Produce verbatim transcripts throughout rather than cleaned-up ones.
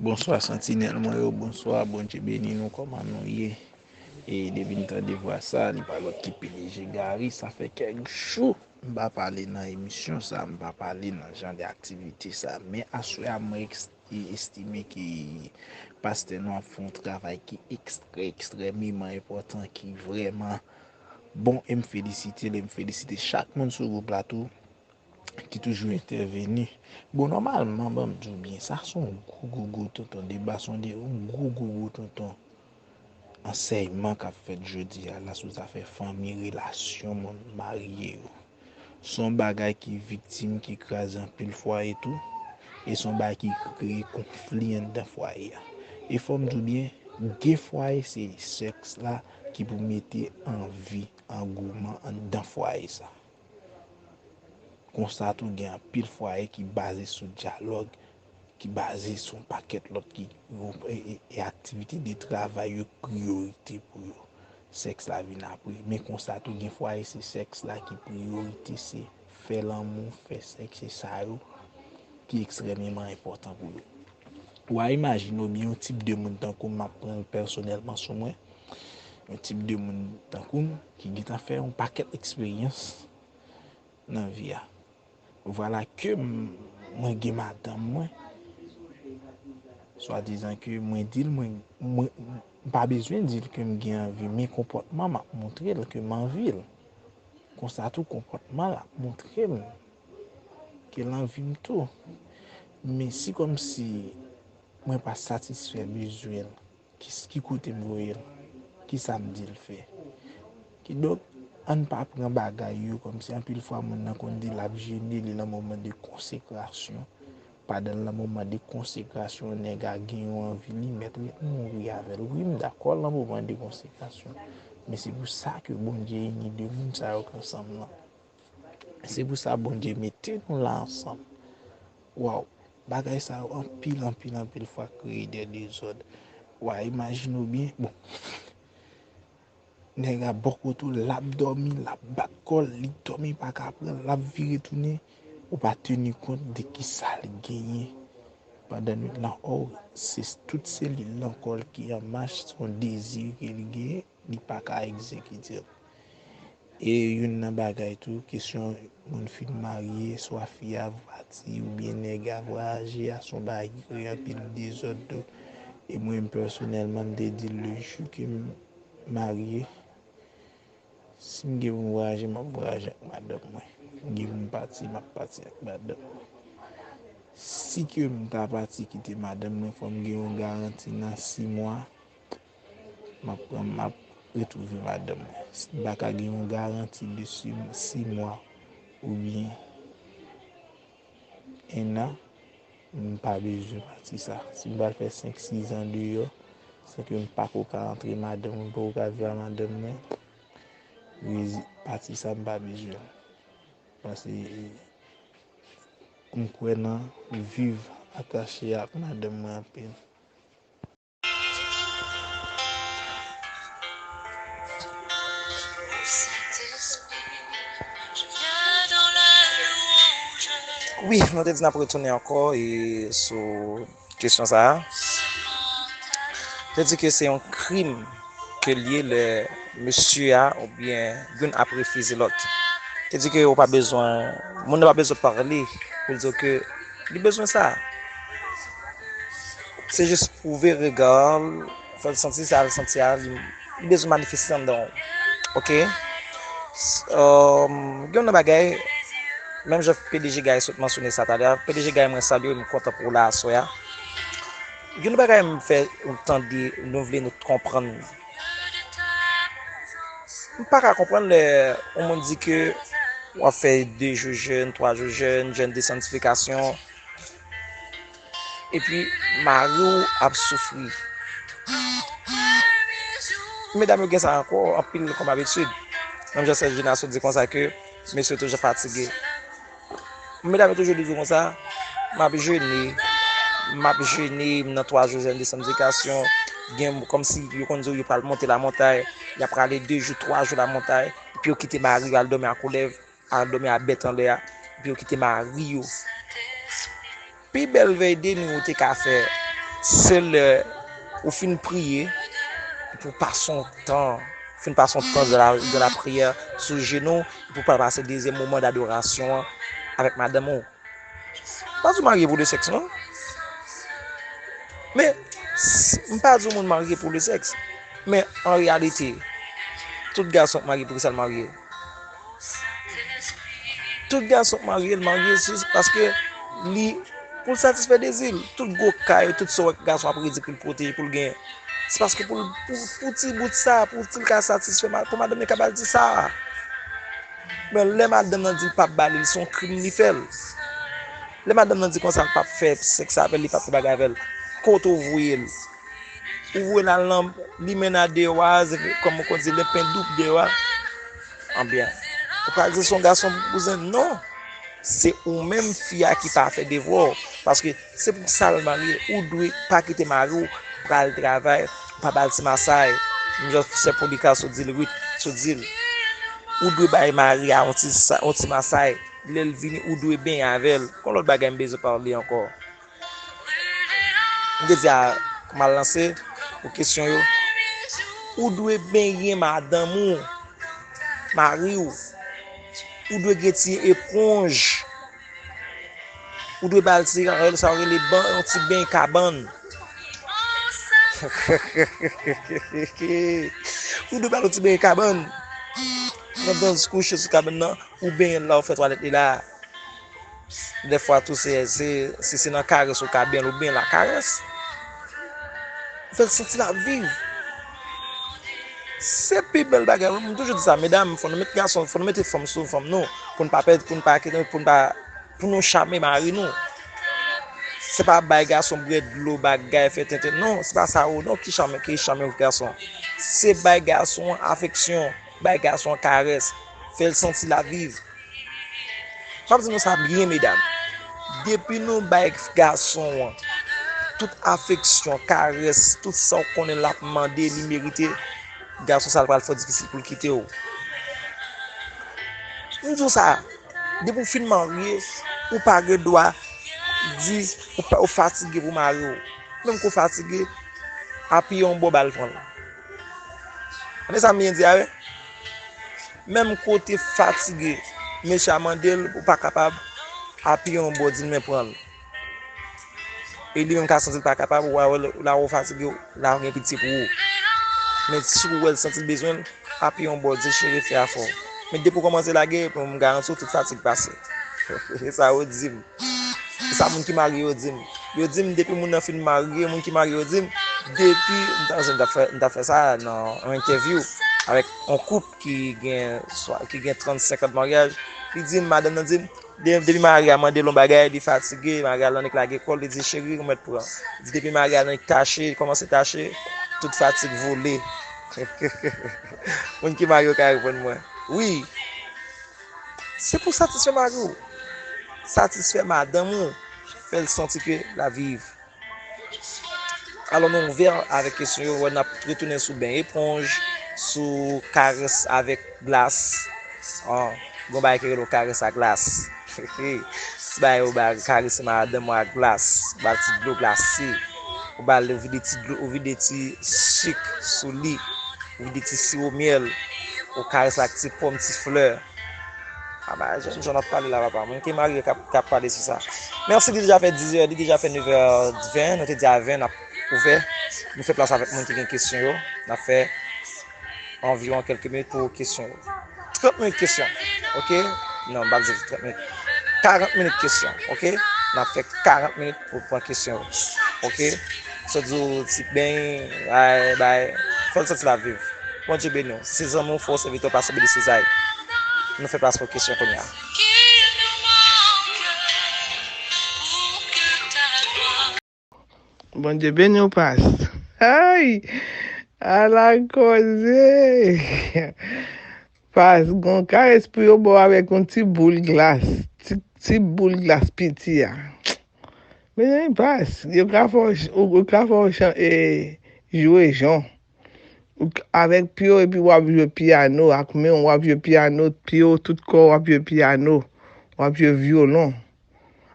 Bonswa santinèl mwen yo, bonswa, Bondye beni nou, kòman nou ye? E depi m tande vwa sa, li pa lòt ki P D G Gary, sa fè kèk jou m pa pale nan emisyon sa, m pa pale nan jan de aktivite sa, men aswè a mwen eks- e estime ke pastè nou ap fè yon travay ki ekstra, ekstrèmeman enpòtan, ki vrèman bon, e m felisite l, e m felisite chak moun sou gwoup la tou ki toujou entèveni. Bon, nòmalman, ban m di w byen, sa se yon gwo, gwo, gwo tonton deba, se yon de- yon gwo, gwo, gwo tonton ansèyman k ap fèt jodi a la sou zafè fanmi, relasyon moun marye yo. Se yon bagay ki viktim, ki kraze anpil fwaye tou, e se yon bagay ki kreye konfli anndan fwaye a. E fò m di w byen, gen fwaye se sèks la ki pou mete anvi, angouman anndan fwaye sa. Konsa tou, gen anpil fwaye ki baze sou dyalòg, ki baze sou yon pakèt lòt ki, e, e, e aktivite de travay yo priyorite pou yo. Sèks la vin apre. Men konsa tou, gen fwaye se sèks la ki priyorite, se fè lanmou, fè sèks, se sa yo ki ekstrèmeman enpòtan pou yo. W a imajine w byen yon tip de moun tankou m, m ap pran l pèsonèlman sou mwen, yon tip de moun tankou m ki gentan fè yon pakèt eksperyans nan vi a. Vwala ke m- mwen gen madanm mwen, swadizan ke mwen di l, mwen, mwen, m pa bezwen di l ke m gen anvi, men konpòtman m ap montre l ke m anvi l. Konsa tou, konpòtman l ap montre m ke l anvi m tou. Men si kòmsi mwen pa satisfè bezwen l, ki, ki kote m voye l? Kisa m di l fè? Kidonk, ann pa pran bagay yo kòmsi anpil fwa moun nan konn di l ap jene li nan moman de konsekrasyon. Pandan l nan moman de konsekrasyon, nèg a gen yon anvi, li mèt ret mouri avè l. Wi, m dakò l nan moman de konsekrasyon. Men se pou sa ke Bondye ini de moun sa yo k ansanm nan. Se pou sa Bondye mete nou la ansanm. Waw, bagay sa yo anpil, anpil, anpil fwa kreye de dezòd. W a imajine w byen, bon, nèg la bò kote w, l ap dòmi, l ap bat kò l, li dòmi pa ka pran, l ap vire tounen, ou pa teni kont de kisa l genyen pandan nwit lan. Ò, se tout selil nan kò l ki an mach, se yon dezi ke l genyen, li pa ka egzekite l. E youn nan bagay tou, kesyon moun fin marye, swa fi a pati oubyen nèg a vwayaje a, se yon bagay ki kreye anpil dezòd tou. E mwen menm pèsonèlman, m te di l le jou ke m marye, si m gen pou m vwayaje, m ap vwayaje ak madanm mwen. M gen pou m pati, m ap pati ak madanm mwen. Si ke m ta pati kite madanm mwen, fò m gen yon garanti nan sis mwa, m ap pran, m ap retwouve madanm mwen. Si m pa ka gen yon garanti de sis, sis mwa oubyen en an, m pa bezwen pati sa. Si m pral fè senk, sis an deyò, san ke m pako ka antre madanm mwen, m pako ka viv a madanm mwen, rezi- pati sa m pa bezwen. Paske m kwè nan viv atache ak madanm mwen anpil. Wi, nou te di n ap retounen ankò e sou kesyon sa a. Te di ke se yon krim ke l ye lè mesye a oubyen youn ap refize lòt. Te di ke ou pa bezwen, moun nan pa bezwen pale pou l di w ke li bezwen sa. Se jis pwouve rega l, fè l santi sa l santi a, li, li bezwen manifeste anndan w. Oke? S- um, gen yon bagay, menm jan P D G Guy sot mansyone sa talè a, P D G Guy mwen salye w, m kontan pou w la aswè a. Gen yon bagay m fè ou tande, nou vle nou konprann. M pa ka konprann lè yon moun di ke w ap fè de jou jèn, twa jou jèn, jèn de sanktifikasyon, epi mari w ap soufri. Medam yo gen sa ankò anpil kòm abitid. Menm jan Serge Jonas di konsa ke mesye toujou fatige. Medam yo toujou di konsa, m ap jene, m ap jene, m nan twa jou jèn de sanktifikasyon. Gen kòmsi yo konn di w yo pral monte lamontay, y ap prale de jou, twa jou lamontay, epi yo kite mari yo al dòmi ak koulèv, al dòmi ak bèt anlè a, epi yo kite mari yo. Pi bèl vèy de nwi ou te ka fè, Se lè ou fin priye, epi w pase yon tan, fin pase yon tan de la, de la priyè sou jenou, epi w pral pase dezyèm moman dadorasyon an avèk madanm ou. M pa di w marye pou le sèks, non. Men, s- m pa di w moun marye pou le sèks. Men, an reyalite, tout gason k marye, poukisa l marye? Tout gason k marye, l marye se paske li, pou l satisfè dezi l. Tout gwo kay, tout sa w wè gason ap redi pou l pwoteje, pou l genyen, se paske pou l, pou, pou ti bout sa, pou ti l ka satisfè, ma- pou madanm li ka ba l ti sa. Men lè madanm nan di l p ap ba li, se yon krim li fè l. Lè madanm nan di konsa l p ap fè sèks avè l, li p ap fè bagay avè l, kote w voye l? Ou voye l al nan limen nan deyò a, kòm ou konn di, len pen doub deyò a. Anbyen, ou pral di se yon gason bouzen? Non. Se ou menm fi a ki pa fè devwa w. Paske se pou sa l marye, ou dwe pa kite mari w pral travay, ou pa ba l ti masay. Menm jan sè Polika sot di l, Rit sot di l. Ou dwe bay mari a yon ti sa- yon ti masay. Lè l vini, ou dwe benyen avè l. Gon lòt bagay m bezwen pale ankò. M te di a, kòm al lanse pou kesyon yo. Ou dwe benyen madanm ou, mari w. Ou dwe gen ti eponj. Ou dwe ba l ti, sa yo rele ban, yon ti beny kabann. Ou dwe ba l yon ti beny kabann. Pandan l kouche sou kabann nan, ou benyen l la, ou fè twalèt li la. Dèfwa tou, se, se, si se nan karès ou ka benyen l, ou benyen l ak karès. Fè l santi l ap viv. Se pi bèl bagay. M toujou di sa, medam, fò nou met gason, fò nou mete fanm sou fanm nou, pou n pa pèdi, pou n pa kite, pou n pa, pou nou chame mari nou. Se pa bay gason bwè dlo, bagay, fè tenten. Non, se pa sa ou non ki chame, ki chame yon gason. Se bay gason an afeksyon, bay gason an karès, fè l santi l ap viv. M ap di nou sa byen, medam. Depi nou bay gason an tout afeksyon, karès, tout sa w konnen l ap mande, li merite, gason sa a pral fò difisil pou l kite w. M di w sa, depi w fin marye, ou pa gen dwa di ou pa- ou fatige pou mari w. Menm ke w fatige, apiye yon bò, ba l pran l. Tande sa m byen di a, wi. Menm kote fatige, mesye a mande l, ou pa kapab, apiye yon bò, di l men pran l. E li menm ka santi l pa kapab, ou a wè l la ou fatige, la gen pitye pou ou. Men si ou wè l santi l bezwen l, apiye yon bò, di l cheri fè afè w. Men depi w kòmanse lage, pou m garanti w tout fatig pase. E sa yo di m. E sa moun ki marye yo di m. Yo di m depi moun nan fin marye, moun ki marye yo di m, depi, m ta, m ta fè, m ta fè sa nan yon entèvyou avèk yon koup ki gen, swa, ki gen trant, senkant maryaj. Li di m, madanm nan di m, de- depi mari a mande l yon bagay, li fatige, mari a l annik lage kò l, li di, cheri, ou mèt pran. Li di, depi mari a annik tache, li kòmanse tache, tout fatig vole. Moun ki marye yo ka reponn mwen. Wi. Se pou satisfè mari w. Satisfè madanm ou. Fè l santi ke l ap viv. Alò, nou ouvè avèk kesyon yo. Wè, n ap retounen sou ben eponj, sou karès avèk glas. An, gon bagay ki rele w karès a glas. Ti bagay ou ba karese madanm ou a glas, ba l ti dlo glase. Ou ba l, ou vide ti dlo, ou vide ti sik sou li. Ou vide ti siwo myèl. Ou karese l ak ti pòm, ti flè. A ba, jèn jan n ap pale la, papa. Moun ki marye k ap, k ap pale sou sa. Mèsi, li deja fè diz è, li deja fè nevè ven, nou te di a ven, n ap ouvè. Nou fè plas avèk moun ki gen kesyon yo. N ap fè anviwon kèlke minit pou kesyon yo. Trant minit kesyon, oke? Non, m pa di trant minit. Karant minit kesyon, oke? N ap fè karant minit pou pran kesyon yo, oke? Sa di w ti beny, bay, bay, fè l santi l ap viv. Bondye beni w. Si zanmi w fè w sèvitè w, pase beni sezay. Nou fè plas pou kesyon kounye a. Bondye beni w, pas. Ay! Ala koze! Pas, gon karès pou yo ba w avèk yon ti boul glas. Ti, ti boul glas piti a. Mezanmi, pas, yo ka fè w ch- ou- yo ka fè w chan- e, jwe jan. Ou k- avèk pye w, epi w ap jwe pyano, ak men w, w ap jwe pyano, pye w, tout kò w, w ap jwe pyano, w ap jwe vyolon.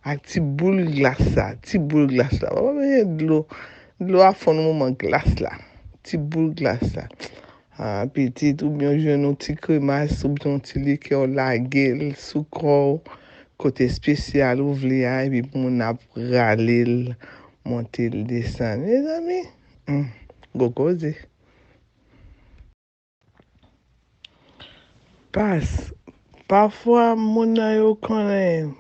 Ak ti boul glas sa, ti boul glas la. Papa, men gen dlo. Dlo a fonn nan moman glas la, ti boul glas la. Ah, pitit, oubyen w jwenn yon ti kremas, oubyen yon ti likè, w lage l sou kò w, kote espesyal ou vle a, epi moun ap rale l, monte l, desann. Mezanmi, hmm, gwo koze. Pas, pafwa moun nan yo konnen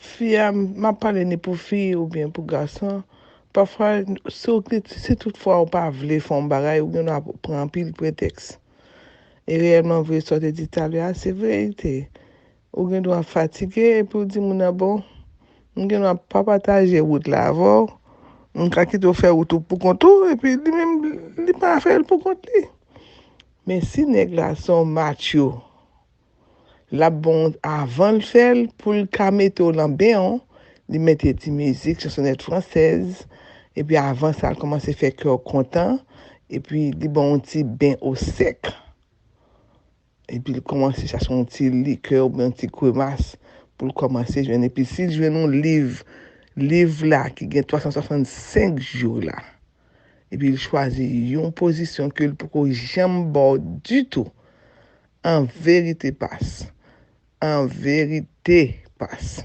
fi a, m ap pale ni pou fi oubyen pou gason, pafwa, si w, si toutfwa ou pa vle fè yon bagay, ou gen dwa pran anpil pretèks. E reyèlman vre, sa w te di talè a, se verite. Ou gen dwa fatige, epi w di moun nan, bon, m gen dwa pa pataje wout la avè w, m ka kite w fè wout ou pou kont ou, epi li menm, li pa fè l pou kont li. Men si nèg la se yon macho, l ap bon avan l fè l, pou l ka mete w nan ben w, li mete ti mizik, chansonèt fransèz, epi avan sa, l kòmanse fè kè w kontan, epi li ba w yon ti ben o sèk. Epi l kòmanse chache yon ti likè oubyen yon ti kremas pou l kòmanse jwenn. Epi si l jwenn yon liv, liv la ki gen twa san swasannsenk jou la, epi l chwazi yon pozisyon ke l poko janm ba w ditou, an verite, Pas, an verite, Pas,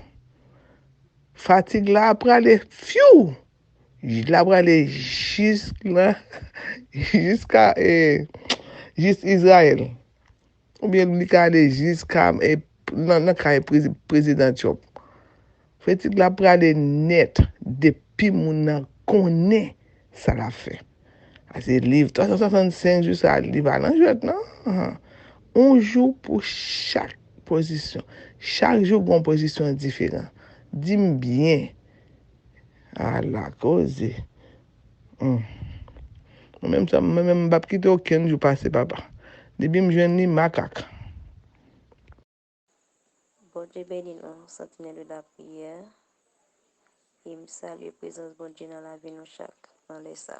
fatig la prale fyou! L ap prale jis la, jiska, e, jis Izrayèl. Oubyen li ka ale jiska, e, nan, nan kay prezi-, prezidan Trump. Fatig la prale nèt depi moun nan konnen sa l ap fè. Pase liv twa san swasannsenk jou sa, li pa nan jwèt, non. Yon jou pou chak pozisyon. Chak jou, gon pozisyon diferan. Di m byen. Ala koze. Hmm. Mwen menm sa, mwen menm m p ap kite okenn jou pase, papa. Depi m jwenn li, makak. Bondye beni nou, santinèl de lapriyè. E m salye prezans Bondye nan lavi nou chak nan lè sa.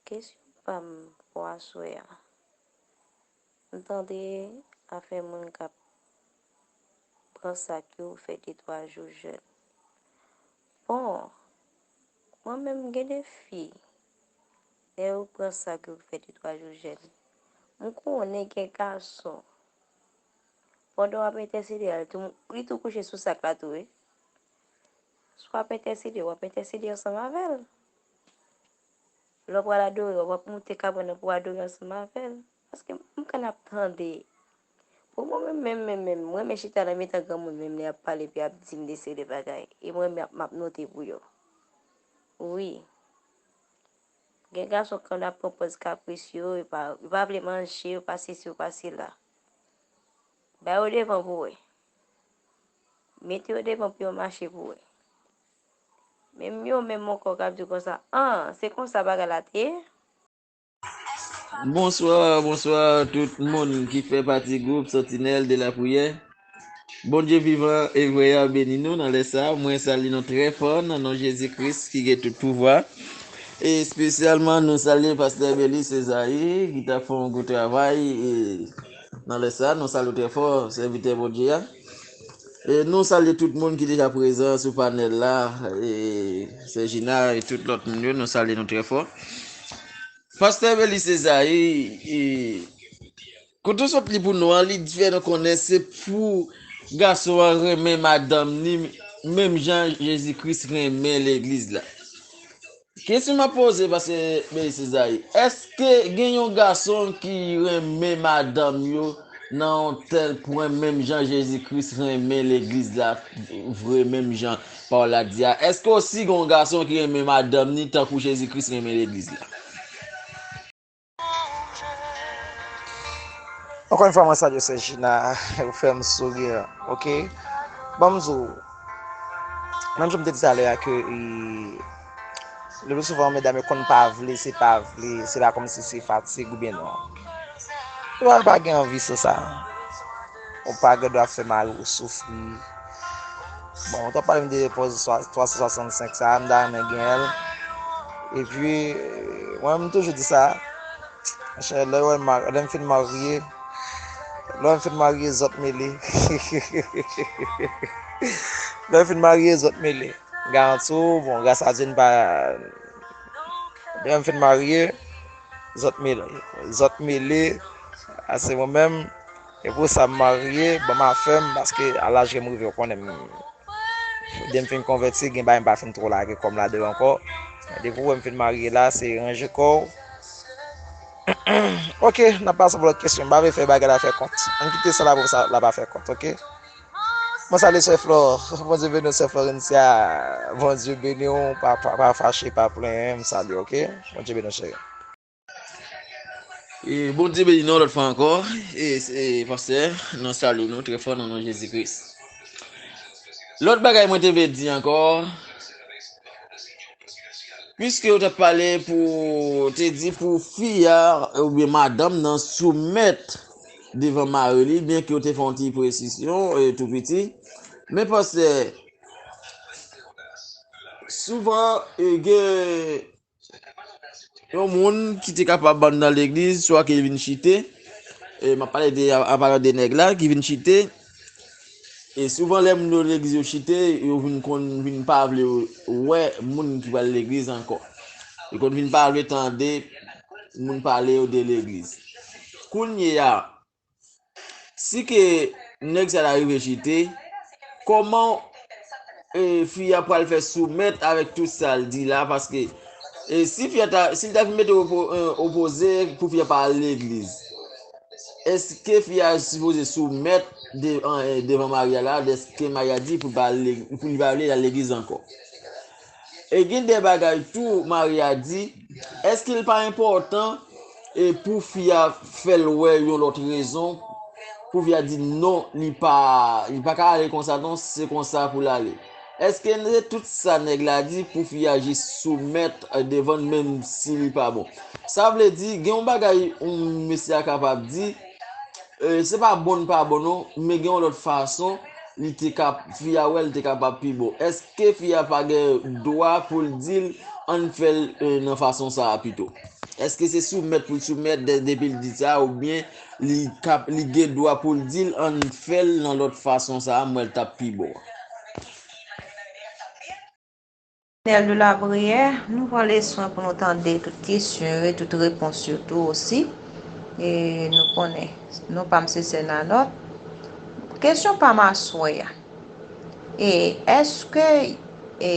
Kesyon pa m pou aswè a. M tande afè moun k ap pran sak yo fè de twa jou jèn. Bon, mwen menm m gen de fi. Lè yo pran sak yo fè de twa jou jèn. M konnen gen gason. Pandan w ap entèsede a, li tou, li tou kouche sou sak la tou, wi. Si w ap entèsede, w ap entèsede ansanm avè l. Lè w pral adore, w ap moute kabren nan pou w adore ansanm avè l. Paske m konn ap tande. Pou mwen menm, menm, menm, menm, mwen renmen chita nan mitan granmoun menm lè y ap pale epi y ap di m de seri de bagay. E mwen menm m ap note pou yo. Wi. Gen gason k konn ap pran pòz kapris yo, yo pa, yo pa vle manje, yo pa sesi, yo pa sela. Ba yo devan pou wè. Mete yo devan pou yo mache pou wè. Menm yo menm ankò k ap di konsa, an, se konsa bagay la te ye? Bonswa, bonswa tout moun ki fè pati gwoup Santinèl de la Priyè. Bondye vivan e vrè a beni nou nan lè sa a. Mwen salye nou trè fò nan non Jezi Kris ki gen tout pouvwa. E espesyalman, nou salye Pastè Bely Cesaire ki t ap fè yon gwo travay, e, nan lè sa a. Nou salye w trè fò, sèvitè Bondye a. E nou salye tout moun ki deja prezan sou panèl la, e, Sè Gina e tout lòt moun yo, nou salye nou trè fò. Pastè Bely Cesaire, e, kote w sot li pou nou an, li fè nou konnen se pou gason an renmen madanm ni menm jan Jezi Kris renmen legliz la. Kesyon m ap poze, Pastè Bely Cesaire, èske gen yon gason ki renmen madanm yo nan yon tèl pwen, menm jan Jezi Kris renmen legliz la, vre, menm jan pawòl la di a? Èske osi gen yon gason ki renmen madanm ni tankou Jezi Kris renmen legliz la? Ankò yon fwa, mwen salye w, Sè Gina, ou fè m souri, oke? Ban m di w, menm jan m te di talè a ke, e, le pli souvan, medam yo konn pa vle, se pa vle, se pa kòmsi se fatig oubyen non. Yo pa, pa gen anvi sou sa. Ou pa gen dwa fè mari w soufri. Bon, ou t ap pale m de pòz twa san swasannsenk sa, m ta renmen gen l. Epi, mwen, m toujou di sa. Monchè, lè w wè m ma-, lè m fin marye, lè m fin marye, zòt mele. Lè m fin marye, zòt mele. M garanti w, bon, gras a Dye, n pa, depi m fin marye, zòt mele, zòt mele, a se mwen menm, e pou sa m marye, ban m afè m, paske a laj ke m rive, w konnen m, depi m fin konvèti, gen bagay m pa fin twò lage kò m ladan yo ankò. Depi w wè m fin marye la, se ranje kò w. Ok, n ap pase pou lòt kesyon. M pa vle fè bagay la fè kont. Ann kite sa la pou sa la pa fè kont, ok? Mwen salye sè Flò. Bondye beni w, sè Florencia. Bondye beni w. Pa, pa, pa fache, pa plenyen. M salye w, ok? Bondye beni w, cheri. E Bondye beni nou yon lòt fwa ankò. E, e pastè, nou salye nou trè fò nan non Jezi Kris. Lòt bagay mwen te vle di ankò, piske ou t ap pale pou, te di pou fi a oubyen madanm nan soumèt devan mari li, byenke ou te fè yon ti presizyon, e, tou piti. Men pastè, souvan, e, gen yon moun ki te kapab anndan legliz, swa ke li vin chite, e, m ap pale de, an palan de nèg la, ki vin chite, e souvan lè moun yo legliz yo chite, yo vin konn vin pa vle wè moun ki pral legliz ankò. Yo konn vin pa vle tande moun pale yo de legliz. Kounye a, si ke nèg sa la rive chite, kòman, e, fi a pral fè soumèt avèk tout sa l di la? Paske, e, si fi a ta, si l ta vin mete opo, e, opoze pou fi a pa al legliz, èske fi a sipoze soumèt de, an, e, devan mari a la, dèske mari a di pou l pa al leg-, pou li pa vle al legliz ankò? E gen de bagay tou mari a di, èske l pa enpòtan, e, pou fi a fè l wè yon lòt rezon, pou fi a di non, li pa, li pa ka ale konsa non, se konsa pou l ale? Èske se tout sa nèg la di pou fi a jis soumèt, e, devan l menm si li pa bon? Sa vle di, gen yon bagay yon mesye a kapab di, e, se pa bon l pa bon non, men gen yon lòt fason, li te ka, fi a wè l te kapab pi bon. Èske fi a pa gen dwa pou l di l, ann fè l, e, nan fason sa a pito? Èske se soumèt pou l soumèt de, depi l di sa, oubyen li ka, li gen dwa pou l di l, ann fè l nan lòt fason sa a, m wè l t ap pi bon an? Nèl de la priyè, nou pran leson pou nou tande tout kesyon yo e tout repons yo tou osi. E nou konnen non pa m se sè Nanòt. Kesyon pa m aswè a. E èske, e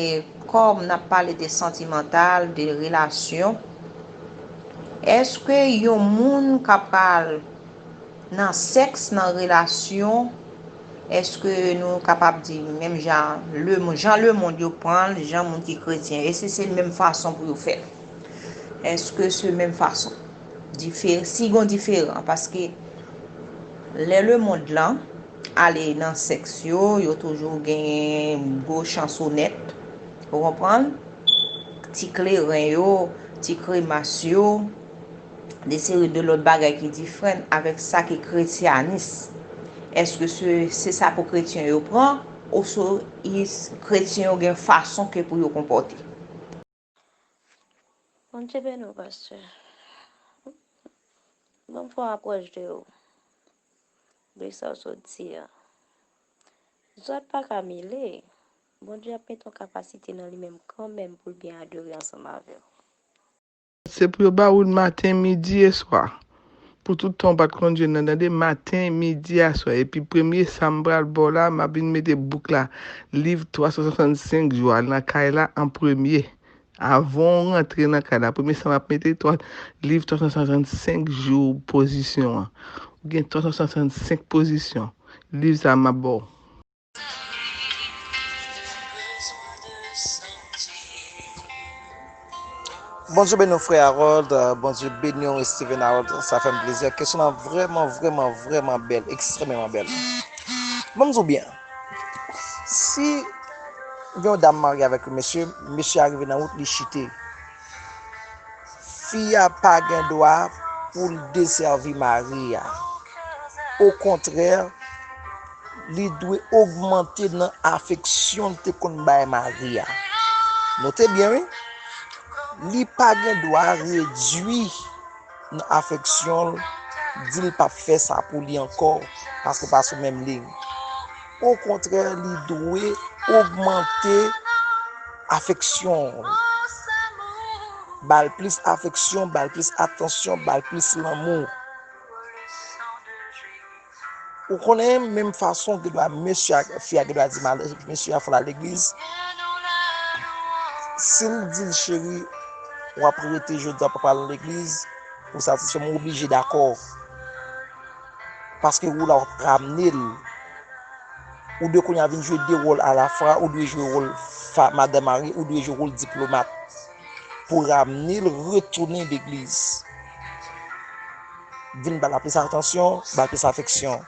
kòm n ap pale de santimantal, de relasyon, èske yon moun ka pral nan sèks, nan relasyon, èske nou kapab di menm jan le, jan lemonn yo pran l, jan moun ki kretyen, èske se menm fason pou yo fè l? Èske se menm fason? Difer, si gon diferan, paske lè lemonn lan ale nan sèks yo, yo toujou genyen gwo chansonèt, ou konprann? Ti kleren yo, ti kremas yo, de seri de lòt bagay ki diferan avèk sa ki kretyanis. Èske se, se sa pou kretyen yo pran, oswa kretyen yo gen fason ke pou yo konpòte? Bondye beni w, pastè. Ban m fè yon apwòch de w, de sa w sot di a. Zòt pa ka mele. Bondye ap mete yon kapasite nan li menm kanmenm pou l byen adore ansanm avè w. Se pou yo ba ou l maten, midi e swa. Pou tout tan w pa t konn jwenn nan, tande, maten, midi, aswè. Epi premye sa m pral ba w la, m ap vin mete bouk la, liv twa san swasannsenk jou a nan kay la an premye. Avan w rantre nan kay la, premye sa m ap mete, twa, liv twa san swasannsenk jou pozisyon an. Ou gen twa san swasannsenk pozisyon. Liv sa a m ap ba w. Bondye beni w frè Harold, Bondye beni w Steven Harold, sa fè m plezi. Kesyon nan vrèman, vrèman, vrèman bèl, ekstrèmeman bèl. Ban m di w byen, si gen yon dam marye avèk yon mesye, mesye a rive nan wout li chite, fi a pa gen dwa pou l desèvi mari a. Okontrè, li dwe ogmante nan afeksyon l te konn bay mari a. Note byen wi, li pa gen dwa redui nan afeksyon l, di l p ap fè sa pou li ankò, paske pa sou menm liy. Okontrè, li dwe ogmante afeksyon. Ba l plis afeksyon, ba l plis atansyon, ba l plis lanmou. Ou konnen, menm fason gen dwa mesye a, fi a gen dwa di mal, mesye a fè l al legliz. Si l di l, cheri, w ap rete jodi a, w p ap al nan legliz, pou satisfè m, ou oblije dakò. Paske ou la, w ap ramne l. Ou dwe kounye a vin jwe de wòl alafwa, ou dwe jwe wòl fa-, madan mari, ou dwe jwe wòl diplomat. Pou ramne l retounen legliz. Vin ba l plis atansyon, ba l plis afeksyon.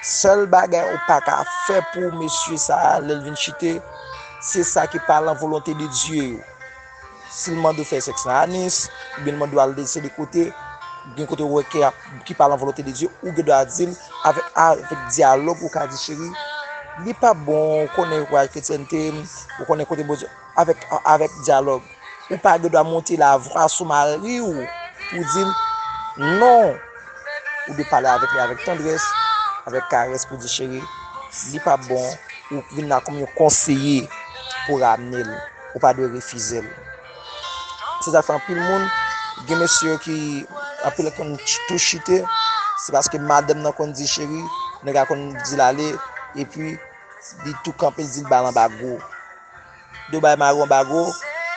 Sèl bagay ou pa ka fè pou mesye sa a, lè l vin chite, se sa ki pa lan volonte de Dye yo. Si l mande w fè sèks nan anis, oubyen l mande w al dese de kote, gen kote w wè ki ap, ki pa lan volonte de Dye, ou gen dwa di l avèk, avèk dyalòg, ou ka di, cheri, li pa bon, ou konnen ou pa kretyènte m, ou konnen kote Bondye, avèk, avèk dyalòg. Ou pa gen dwa monte lavwa sou mari w pou di l non. Ou dwe pale avèk li avèk tandrès, avèk karès pou di, cheri, li pa bon, ou vin la kòm yon konseye pou ramne l. Ou pa dwe refize l. Se sa k fè anpil moun, gen mesye yo ki, anpil konn ch-, tou chite, se paske madanm nan konn di, cheri, nèg la konn di l ale, epi li tou kanpe, li di l ba l anba gwo. Depi w bay mari w anba gwo,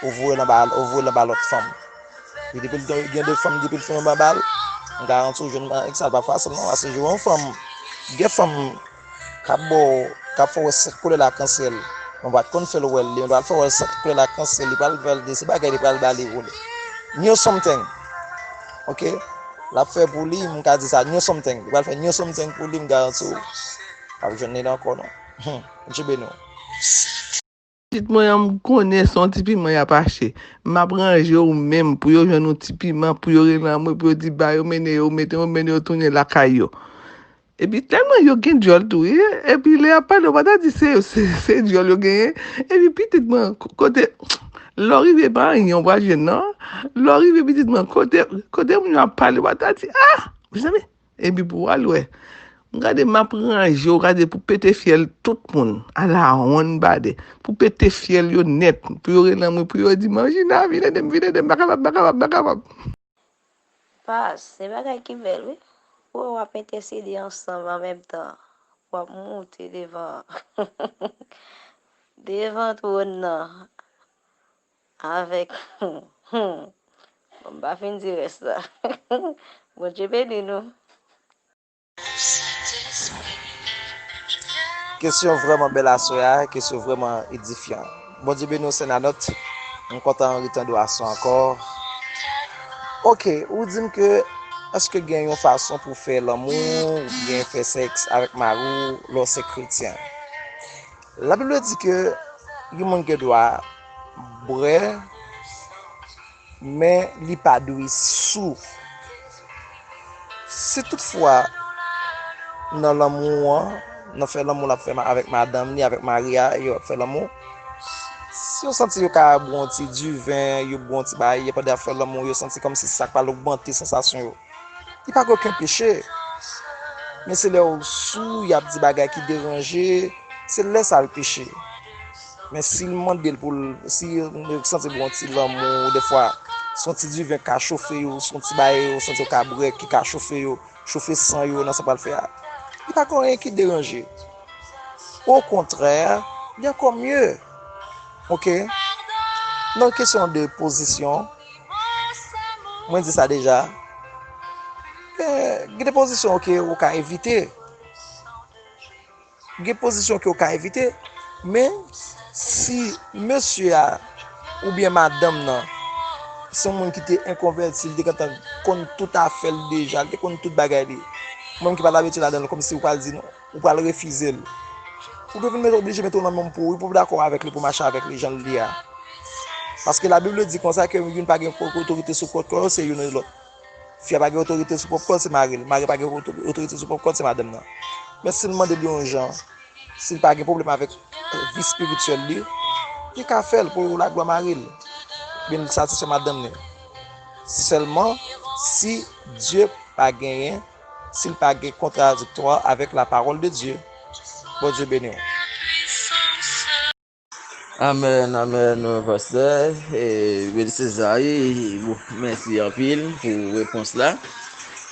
ou voye l anba, ou voye l anba lòt fanm. Epi depi l gen de fanm, depi l fin anba l, m garanti w jwenn nèg sa, l pa fasil non, paske jwenn yon fanm, gen fanm k ap ba w, k ap fè w wè sèt koulè lakansyèl. Mwen pa t konn fè l wè l, li, mwen pral fè w wè l sèt koulè lakansyèl, li pral, pral de se bagay li pral ba li vole. New something. Ok? L ap fè pou li, m ka di sa, new something. Li pral fè new something pou li, m garanti w. P ap jwenn li la ankò non. Bondye beni w. Pitit mwen an, m konnen se yon ti piman y ap achte. M ap ranje w menm pou yo jwenn yon ti piman, pou yo rele anmwe, pou yo di ba yo mennen yo, mete yo, mennen yo tounen lakay yo. Epi tèlman yo gen dyòl tou, wi. Epi lè y ap pale, w pa ta di se, se, se dyòl yo genyen. Epi pitit mwen, ko-, kote, lè w rive pa anyen w pral jwenn non. Lè w rive pitit mwen, kote, kote moun yo ap pale, w pa ta di, ah! Mezanmi, epi pou w al wè. M gade m ap ranje w, gade pou pete fyèl tout moun. Ala wonn bade. Pou pete fyèl yo nèt. Pou yo rele anmwe, pou yo di, Manjina, vin ede m, vin ede m, m pa kapab, m pa kapab, m pa kapab. Pas, se bagay ki bèl, wi. Pou w ap entèsede ansanm an menm tan. W ap moute devan, devan twòn nan. Avèk, bon, m pa fin di rès la. Bondye beni nou. Kesyon vrèman bèl aswè a, kesyon vrèman edifyan. Bondye beni w, sè Nanòt. M kontan retande w aswè ankò. Ok, ou di m ke èske gen yon fason pou fè lanmou oubyen fè sèks avèk mari w lè w se kretyen? Labib di ke yon moun gen dwa bwè, men li pa dwe sou. Si toutfwa nan lanmou an, nan fè lanmou l ap fè ma-, avèk madanm li, avèk mari a, yo ap fè lanmou, si yo santi yo ka bwè yon ti diven, yo bwè yon ti bagay, pandan y ap fè lanmou, yo santi kòmsi sa pral ogmante sansasyon yo. Li pa gen okenn peche. Men se lè w sou, y ap di bagay ki deranje, se lè sa l peche. Men si l mande l pou l, si l santi l gen yon ti lanmou, defwa, se yon ti diven k ka chofe yo, se yon ti bagay yo santi yo ka bwè ki ka chofe yo, chofe san yo nan sa pral fè a. Li pa gen anyen ki deranje. Okontrè, li ankò mye. Ok? Nan kesyon de pozisyon, mwen di sa deja. Eh, gen de pozisyon ke ou ka evite. Gen pozisyon ke ou ka evite. Men, si mesye a oubyen madanm nan se yon moun ki te enkonvèti, li te gentan konn tout afè l deja, li te konn tout bagay li. Mwen ki pa t abitye ladan l, kòmsi ou pral di non. Ou pral refize l. Ou dwe vin mete, oblije mete w nan menm pou ou, pou w dakò avèk li, pou w mache avèk li jan l ye a. Paske Labib di konsa ke youn pa gen otorite sou pwòp kò yo, se youn e lòt. Fi a pa gen otorite sou pwòp kò l, se mari l. Mari a pa gen oto-, otorite sou pwòp kò l, se madanm nan. Men si l mande l yon jan, si l pa gen pwoblèm avèk vi espirityèl li, li ka fè l pou laglwa mari l. Oubyen l satisfè madanm li. Sèlman si Dye pa genyen, si l pa gen kontradiktwa avèk la parole de Dieu. Bondye beni w. Amèn, amèn, pastè. E, Willy César, bon, mèsi anpil pou repons la.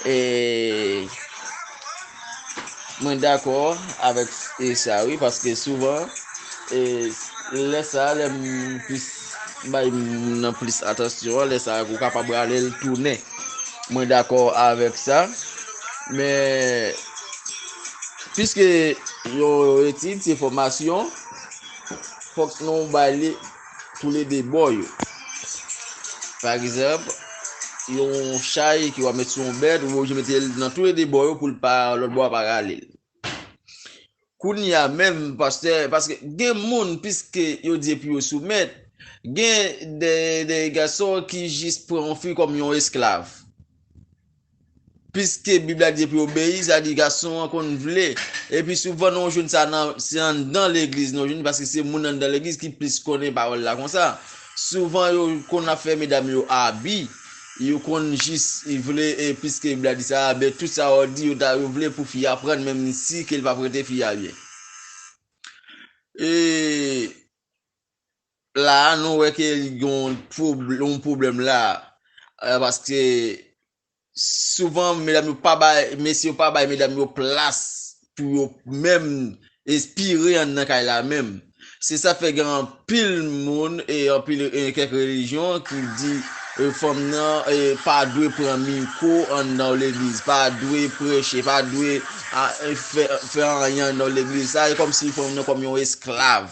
E, mwen dakò avèk, e, sa, wi, paske souvan, e, lè sa, lè m plis bay moun nan plis atansyon, lè sa, ou kapab rale l tounen. Mwen dakò avèk sa. Men, piske yon etid, se fòmasyon, fòk nou bay li toulede bò yo. Pa egzanp, yon chay ke w ap met sou yon bèt, ou oblije mete l nan toulede bò yo pou l pa, lòt bò a pa rale l. Kounye a menm, pastè, paske gen moun, piske yo di epi yo soumèt, gen de, de gason ki jis pran yon fi kòm yon esklav. Piske Bib la di epi obeyi, sa di gason an konn vle. Epi souvan nou jwenn sa nan, se anndan legliz nou jwenn, paske se moun anndan legliz ki plis konnen pawòl la konsa. Souvan yo konn ap fè medam yo abi, yo konn jis vle, e piske Bib la di sa, ben tout sa yo di, yo ta, yo vle pou fi a aprann, menm si ke l p ap rete fi a byen. E la, nou wè ke gen yon pwob-, yon pwoblèm la, e, paske souvan, medam yo pa bay, mesye yo pa bay medam yo plas pou yo menm espire anndan kay la menm. Se sa fè gen anpil moun e anpil, e, kèk relijyon ki di, e, fanm nan, e, pa dwe pran mikwo anndan legliz, pa dwe preche, pa dwe, a, e, fè, fè anyen anndan legliz. Sa e kòmsi fanm nan kòm yon esklav.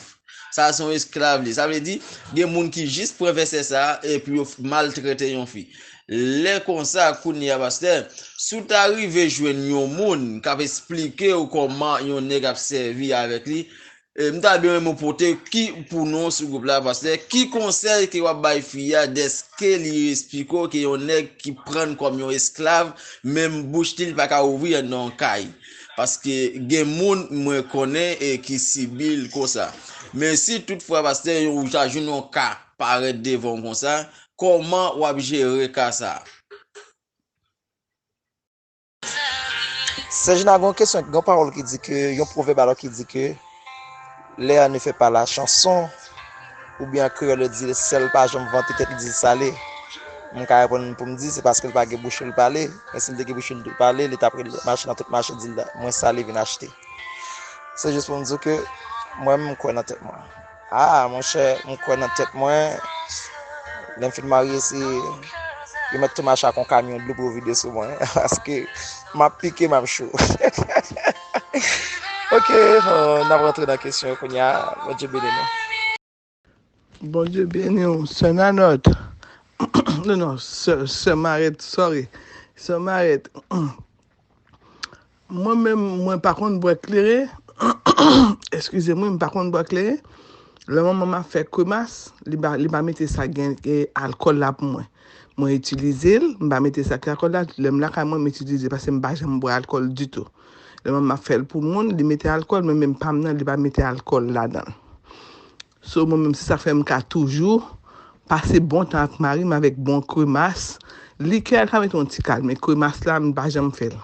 Sa se yon esklav li. Sa vle di, gen moun ki jis pran vèsè sa a epi yo f-, maltrete yon fi. Lè konsa, kounye a, pastè, si w ta rive jwenn yon moun k ap esplike w kòman yon nèg ap sèvi avèk li, e, m ta byen renmen w pote ki pou nou sou gwoup la, pastè, ki konsèy ke w ap bay fi a dèske li esplike w ke yon nèg ki pran l kòm yon esklav, menm bouch li, li pa ka ouvri anndan yon kay. Paske gen moun mwen konnen e ki sibi l konsa. Men si toutfwa, pastè, ou ta jwenn yon ka parèt devan w konsa, kòman w ap jere ka sa a? Sèjina, gen yon kesyon, gen yon pawòl ki di ke, yon pwovèb alò ki di ke, l'heure ne fait pas la chanson, oubyen an kreyòl yo di, sèl pa janm vante tèt li di l sale. Mwen ka reponn pou m di, se paske l pa gen bouch pou l pale, men si l te gen bouch pou l pale, li t ap mache nan tout mache di l, mwen sale vin achte. Se jis pou m di w ke mwen menm m kwè nan tèt mwen. Ah, monchè, m kwè nan tèt mwen. Lè m fin marye, se yo mèt tou mache ak yon kamyon dlo pou yo vide sou mwen. Paske m ap pike, m ap cho. Ok, euh, n ap rantre nan kesyon yo kounye a. Bondye beni nou. Bondye beni w, sè Nanòt. Non, non, sè, sè Marèt, sorry. Sè Marèt. Mwen menm, mwen pa konn bwè kleren. Eskize mwen, m pa konn bwè kleren. Lè manman m ap fè kremas, li pa, li pa mete sa gen, gen alkòl la pou mwen. Mwen itilize l, m pa mete sa ki alkòl la. Lè m lakay mwen, m itilize paske m pa janm bwè alkòl ditou. Lè manman m ap fè l pou moun, li mete alkòl, men menm pa m nan, li pa mete alkòl ladan l. So, mwen menm, se sa k fè m ka toujou pase bon tan ak mari m avèk bon kremas. Likè a ka mete yon ti kal, men kremas la, m pa janm fè l.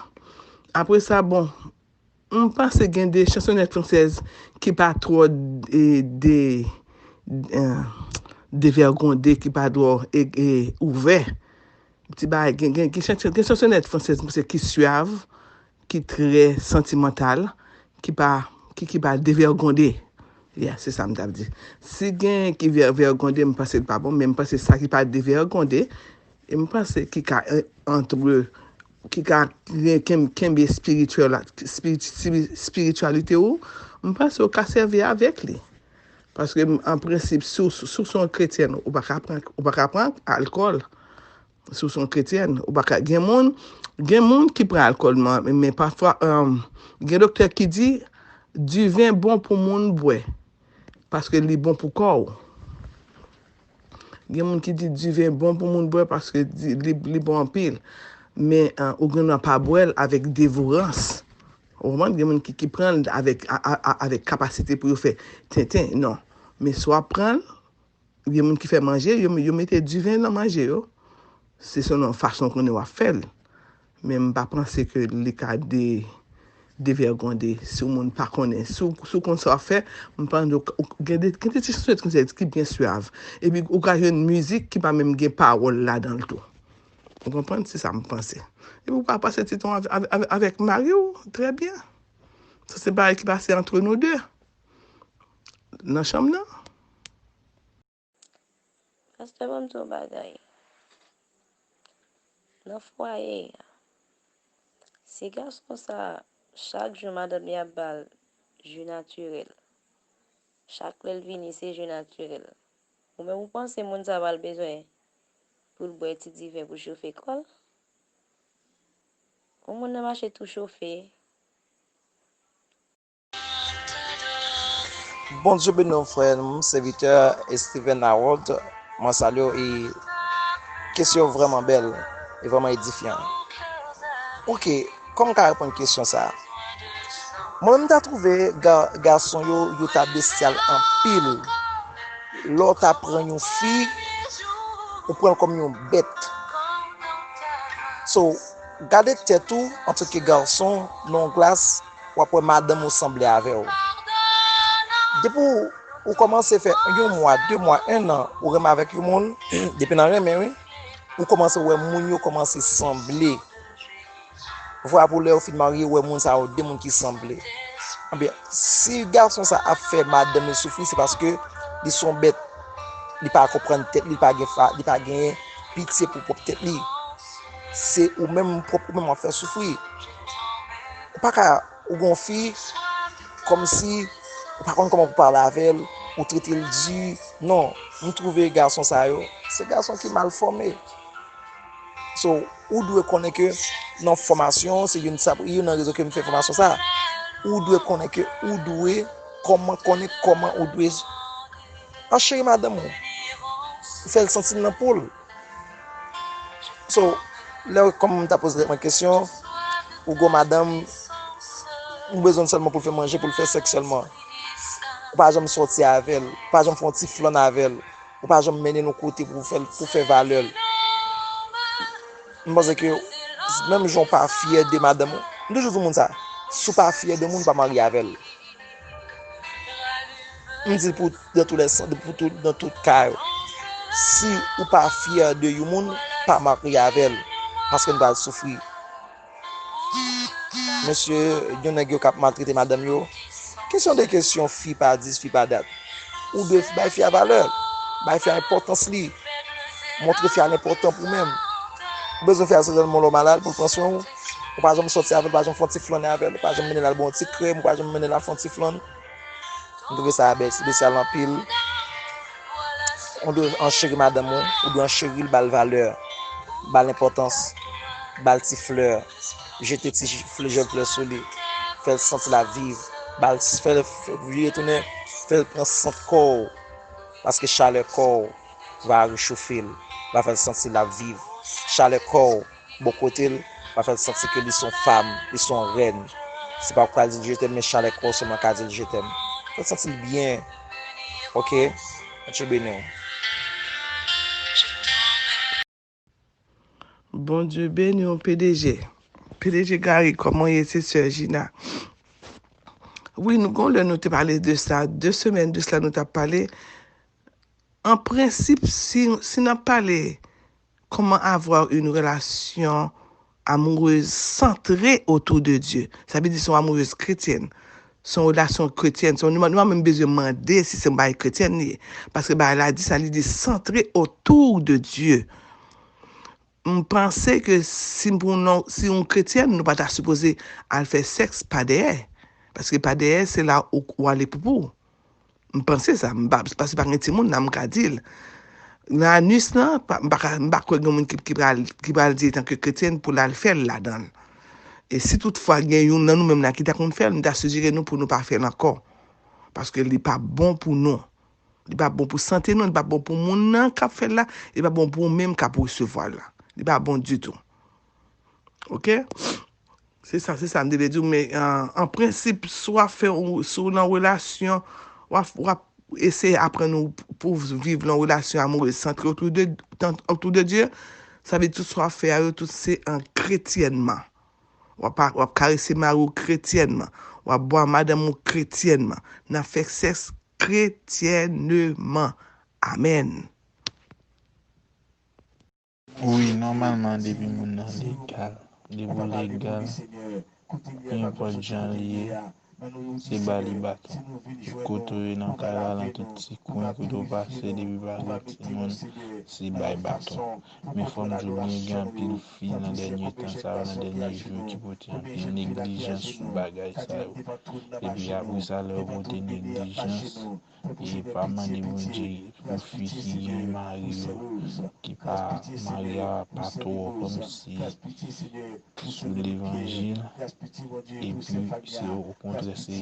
Apre sa, bon, m panse gen de chansonèt fransèz ki pa twò de, de, eh, devègonde, ki pa twò, e, e, ouvè. Ti bagay, gen, gen, gen chans-, gen chansonèt fransèz, m panse ki swav, ki trè santimantal, ki pa, ki, ki pa devègonde. Yeah, se sa m t ap di. Si gen ki vè-, vègonde, m panse l pa bon, men m panse sa ki pa devègonde, e m panse ki ka, eh, antre, ki ka ken-, kenbe espirityèl, espiritu-, espirityalite ou, m panse ou ka sèvi avèk li. Paske m, an prensip, si w, si w se yon kretyèn, ou pa ka pran, ou pa ka pran alkòl. Si w se yon kretyèn, ou pa ka, gen moun, gen moun ki pran alkòl, men, men pafwa, um, gen doktè ki di, diven bon pou moun bwè, paske li bon pou kò w. Gen moun ki di diven bon pou moun bwè, paske di, li, li bon anpil. Men, uh, ou gen dwa pa bwè l avèk devorans. Ou konprann? Gen moun ki, ki pran l avèk, a, a, a, avèk kapasite pou yo fè tenten, non. Men si w ap pran l, gen moun ki fè manje, yo, yo mete diven nan manje yo. Se selon fason konnen w ap fè l. Men m pa panse ke li ka de, Devègonde, si yon moun pa konnen, si w, si w konn sa w ap fè, m pandan w gen de, gen de ti chanson konsa ki byen swav. Epi ou ka jwenn mizik ki pa menm gen pawòl ladan l tou. Ou konprann? Se sa m panse. Epi ou ka pase ti tan avè-, avè-, avè-, avèk mari w, trè byen. Sa se bagay ki pase antre nou de. Nan chanm nan. Pastè, ban m di w yon bagay. Nan fwaye a, si gason sa, chak jou madanm li ap ba l ji natirèl, chak lè l vini se ji natirèl, ou menm ou panse moun sa pral bezwen pou l bwè ti diven pou l chofe kò l? Yon moun nan mache tou chofe. Bondye beni w frè m, sèvitè Steven Harold. Mwen salye w e kesyon yo vrèman bèl e vrèman edifyan. Ok, kòman m ka reponn kesyon sa a? Mwen menm m ta twouve ga, gason yo, yo ta bestyal anpil. Lè w ta pran yon fi, ou pran l kòm yon bèt. So, gade tèt ou antanke gason nan yon glas, w ap wè madanm ou sanble avè w. Depi w, ou kòmanse fè yon mwa, de mwa, en an, ou renmen avèk yon moun, depi nan renmen wi, ou kòmanse wè moun yo kòmanse sanble. Vwa pou lè yo fin marye, ou wè moun sa yo de moun ki sanble. Ebyen, si gason sa ap fè madanm li soufri, se paske li se yon bèt, li pa konprann tèt li, li pa gen fa, li pa gen pitye pou pwòp tèt li. Se ou menm pwòp ou menm w ap fè soufri. Ou pa ka, ou gen yon fi, kòmsi ou pa konn kòman pou pale avè l, ou trete l di. Non, m twouve gason sa yo, se gason ki mal fòme. So, ou dwe konnen ke nan fòmasyon, se youn sa, youn nan rezon ke m fè fòmasyon sa. Ou dwe konnen ke ou dwe kòman konnen kòman ou dwe ancheri madanm ou. Fè l santi l nan po l. So, lè kòm m ta poze tèt mwen kesyon, ou gon madanm, ou bezwen l sèlman pou l fè manje, pou l fè sèks sèlman. Ou pa janm sòti avè l, ou pa janm fè yon ti flann avè l, ou pa janm mennen l yon kote pou fè, pou fè valè l. M panse ke menm jan w pa fyè de madanm ou, m toujou di moun sa, si w pa fyè de moun, pa marye avè l. M di l pou dans tous les sens, pou tout, dans tout ka yo. Si ou pa fyè de yon moun, pa marye avè l, paske n pral soufri. Mesye, gen nèg yo k ap maltrete madanm yo. Kesyon de kesyon, fi pa dis, fi pa dat. Ou dwe bay fi a valè, bay fi a enpòtans li. Montre fi a l enpòtan pou menm. Ou bezwen fi a sèlman lè w malad pou l pran swen w. Ou pa janm sòti avè l, ou pa janm fè yon ti flannen avè l, ou pa janm mennen l al bwè yon ti krèm, ou pa janm mennen l al fè yon ti flann. M twouve sa bèl, se espesyal anpil. Ou dwe ancheri madanm ou, ou dwe ancheri l, ba l valè, ba l enpòtans, ba l ti flè, jete ti jèn flè sou li, fè l santi l ap viv, ba l, fè l, fè l vire tounen, fè l pran sant kò w, paske chalè kò w va rechofe l, va fè l santi l ap viv. Chalè kò w bò kote l, va fè l santi ke li se yon fanm, li se yon rèn. Se pa ou k pral di l je t'aime, men chalè kò w sèlman ka di l je t'aime. Fè l santi l byen. Ok? Bondye beni w. Bondye beni w, P D G. P D G Gary, kòman w ye, se sè Gina? Wi, nou gon lè nou te pale de sa, de semèn de sila nou t ap pale. An prensip, si, si n ap pale comment avoir une relation amoureuse centrée autour de Dieu, sa vle di se yon amoureuse chrétienne, se yon relasyon kretyèn, se yon, nou pa menm bezwen mande si se yon bagay kretyèn li ye, paske bagay la di sa, li di centrée autour de Dieu. M panse ke si pou nou, si yon kretyèn, nou pa ta sipoze al fè sèks pa dèyè. Paske pa dèyè, se la ou, ou ale poupou. M panse sa, m pa, paske pa gen timoun la, m ka di l. Nan anis lan, pa, m pa ka, m pa kwè gen moun ki, ki pral, ki pral di etanke kretyèn pou l al fè l ladan l. E si toutfwa gen youn nan nou menm la ki ta konn fè l, m ta sijere nou pou nou pa fè l ankò. Paske li pa bon pou nou. Li pa bon pou sante nou, li pa bon pou moun nan k ap fè l la, li pa bon pou ou menm k ap resevwa l la. Li pa bon ditou. Ok? Se sa, se sa m te vle di w, men an, an prensip, si w ap fè, si w nan relasyon, w ap, w ap eseye aprann ou pou w viv nan relasyon amourez centrée autour de, autour de Dieu, sa vle di tout sa w ap fè a yo, tout se an kretyènman. W ap, w ap karese mari w kretyènman. W ap bwa madanm ou kretyènman. N ap fè sèks kretyènman. Amèn. Wi, nòmalman, depi moun nan legal, depi w legal, nenpòt jan l ye, se ba li baton. Kote w ye nan kay la, nan tout ti kwen kote w pase, depi pa gen timoun, se bay baton. Men fò m di w byen, gen anpil fi nan dènye tan sa yo, nan dènye jou yo, ki pote anpil neglijans sou bagay sa yo. Epi apre sa, lè yo pote neglijans, e pa mande Bondye pou fi ki gen mari yo, ki pa, mari a pa twò kòmsi sou levanjil, epi se okontrè, se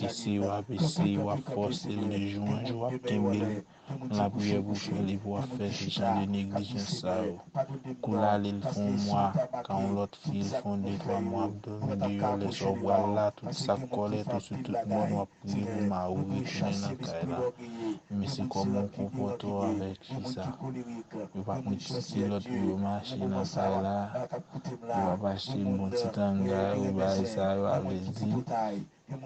eseye w ap eseye, w ap fòse l de jou an jou, w ap kenbe l nan lapriyè pou fè l, epi w ap fè se jan de neglijans sa yo. Kou l ale, l fè yon mwa, ka yon lòt fi, l fè yon de twa mwa, ap dòmi deyò, lè sa w pral la, tout sa k kòlète w sou tout moun, w ap priye pou mari w retounen nan kay la. Men se kòman w konpòte w avèk fi sa. Yo p ap met ti kilòt pou yo mache nan kay la. Yo p ap achte bon ti tanga yo, bagay sa yo, a vle di,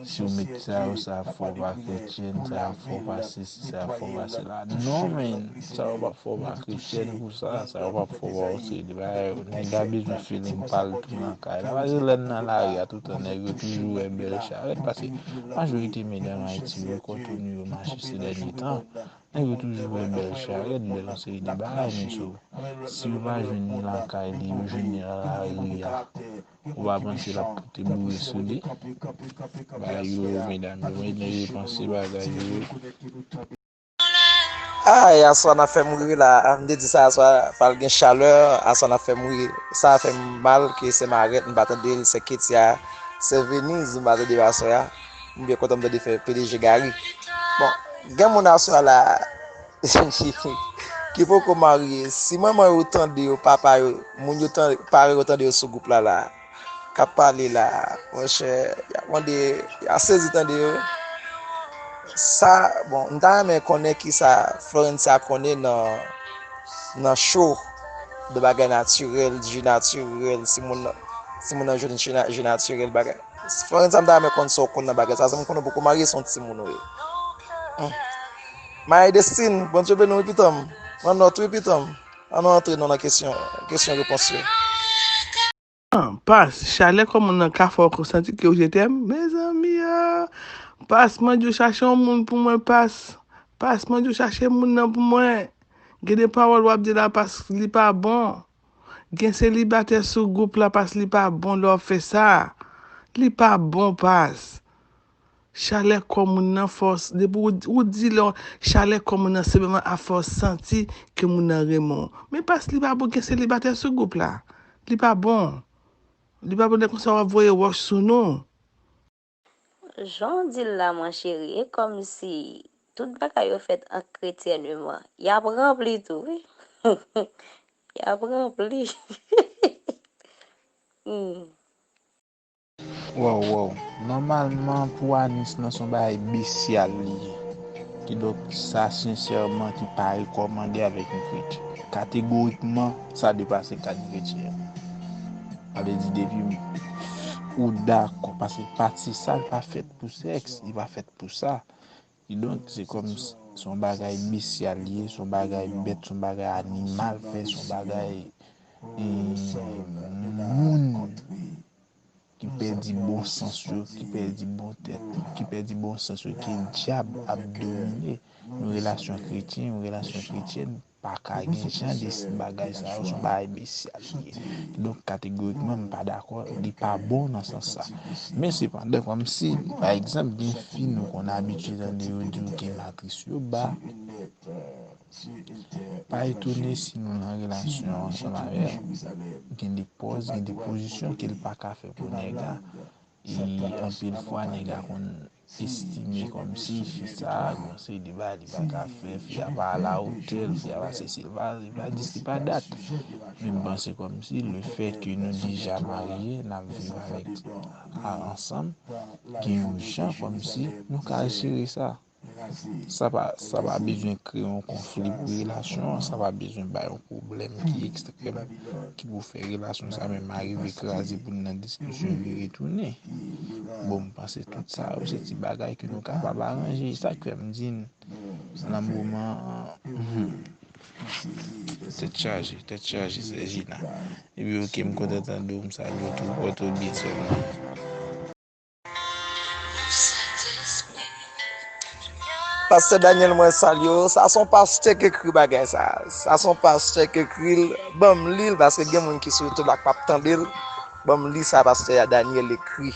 si w met sa yo, sa fè w pa kretyèn, sa fè w pa sesi, sa fè w pa sela. Non, men, sa yo p ap fè w pa kretyèn pou sa, sa yo p ap fè w pa yon seri de bagay. Nèg la bezwen feeling pa l tou nan kay la. Paske lè n nan lari a, toutan nèg yo toujou wè bèl charèt, paske majorite medam Ayiti yo, kote nou yo mache se dènye tan, nèg yo toujou wè bèl charèt, bèl yon seri de bagay, men so, si yo pa jwenn ni lakay li, yo jwenn ni nan lari a, ou pa panse l ap pote boure sou li? Bagay yo, medam yo, men nèg yo panse bagay yo. Ay, aswè n ap fè m ri la. M te di sa aswè, pral gen chalè, aswè n ap fè m ri. Sa fè m mal ke sè Marèt, m pa tande l, sè Ketia, sè Veniz, m pa tande yo aswè a. M byen kontan m tande fè P D G Gary. Bon, gen moun aswè la ki poko marye. Si manman yo tande yo, papa yo, moun yo tande, paran yo tande yo sou gwoup la la, k ap pale la, monchè, y ap mande, y ap sezi tande yo. Sa, bon, m ta renmen konnen kisa Florencia konnen nan, nan cho de bagay natirèl, ji natirèl, si moun nan, si moun nan jwenn ji na- ji natirèl bagay. Florencia, m ta renmen konn sa w konn nan bagay sa, paske m konnen w poko marye, se yon timoun ou ye. Hmm. Marie Destine, Bondye beni w wi pitanm. Pran nòt wi pitanm. Ann nou antre non nan kesyon, kesyon repons yo. An, Pas, chalè kò moun nan ka fè w santi ke w je t'aime? Mezanmi, ah! Pas, mande yo chache yon moun pou mwen, Pas. Pas, mande yo chache moun nan pou mwen. Gen de pawòl w ap di la, Pas, li pa bon. Gen selibatè sou gwoup la, Pas, li pa bon lè w ap fè sa. Li pa bon, Pas. Chalè kò moun nan fè w, depi w, w di lè w, chalè kò moun nan senpleman ap fè w santi ke moun nan renmen w. Men Pas, li pa bon gen selibatè sou gwoup la. Li pa bon. Li pa bon lè konsa w ap voye wòch sou nou. Jan w di l la, mon chéri, e kòmsi tout bagay yo fèt an kretyènman. Y ap ranpli tou, wi. Y ap ranpli. Hmm. Waw, waw. Nòmalman, pou anis lan, se yon bagay besyal li ye. Kidonk, sa sensèman ki pa rekòmande avèk yon kretyen. Kategorikman, sa depase kad kretyen an. Sa vle di, depi ou dakò, paske pati sa, li pa fèt pou sèks, li pa fèt pou sa. Kidonk, se kòm s- se yon bagay besyal li ye, se yon bagay bèt, se yon bagay animal fè, se yon bagay e, moun ki pèdi bon sans yo, ki pèdi bon tèt, ki pèdi bon sans yo, ke dyab ap domine. Yon relasyon kretyen, yon relasyon kretyèn pa ka gen jan de bagay sa yo, se yon bagay besyal li ye. Donk, kategorikman, m pa dakò, li pa bon nan sans sa. Men sepandan, kòmsi, pa egzanp, gen fi nou konn abitye tande yo di w ke matris yo ba, pa etone si nou nan relasyon ansanm avè l, gen de pòz, gen de pozisyon ke l pa ka fè pou nèg la. E anpil fwa, nèg la konn estime kòmsi fi sa a, gon seri de bagay li pa ka fè, fi a pa alawotè l, fi a pa sesi, li pa, li pa dis, li pa dat. Men m panse kòmsi lefètke nou deja marye, n ap viv avèk, a, ansanm, gen yon jan kòmsi nou ka jere sa. Sa pa, sa pa bezwen kreye yon konfli pou relasyon an, sa pa bezwen bay yon pwoblèm ki ekstrèm, ki pou fè relasyon sa menm arive kraze pou n nan diskisyon vire tounen. Bon, m panse tout sa yo se ti bagay ke nou kapab aranje, sa k fè m di n nan moman an, hmm, tèt chaje, tèt chaje, Sèjina. Epi oke, m kontan tande w, m salye w tou, pòte w byen sèlman. Pastè Daniel, mwen salye w. Sa se yon pastè k ekri bagay sa. Sa se yon pastè k ekri l. Ban m li l, paske gen moun ki sou YouTube la k p ap tande l. Ban m li sa pastè Daniel ekri.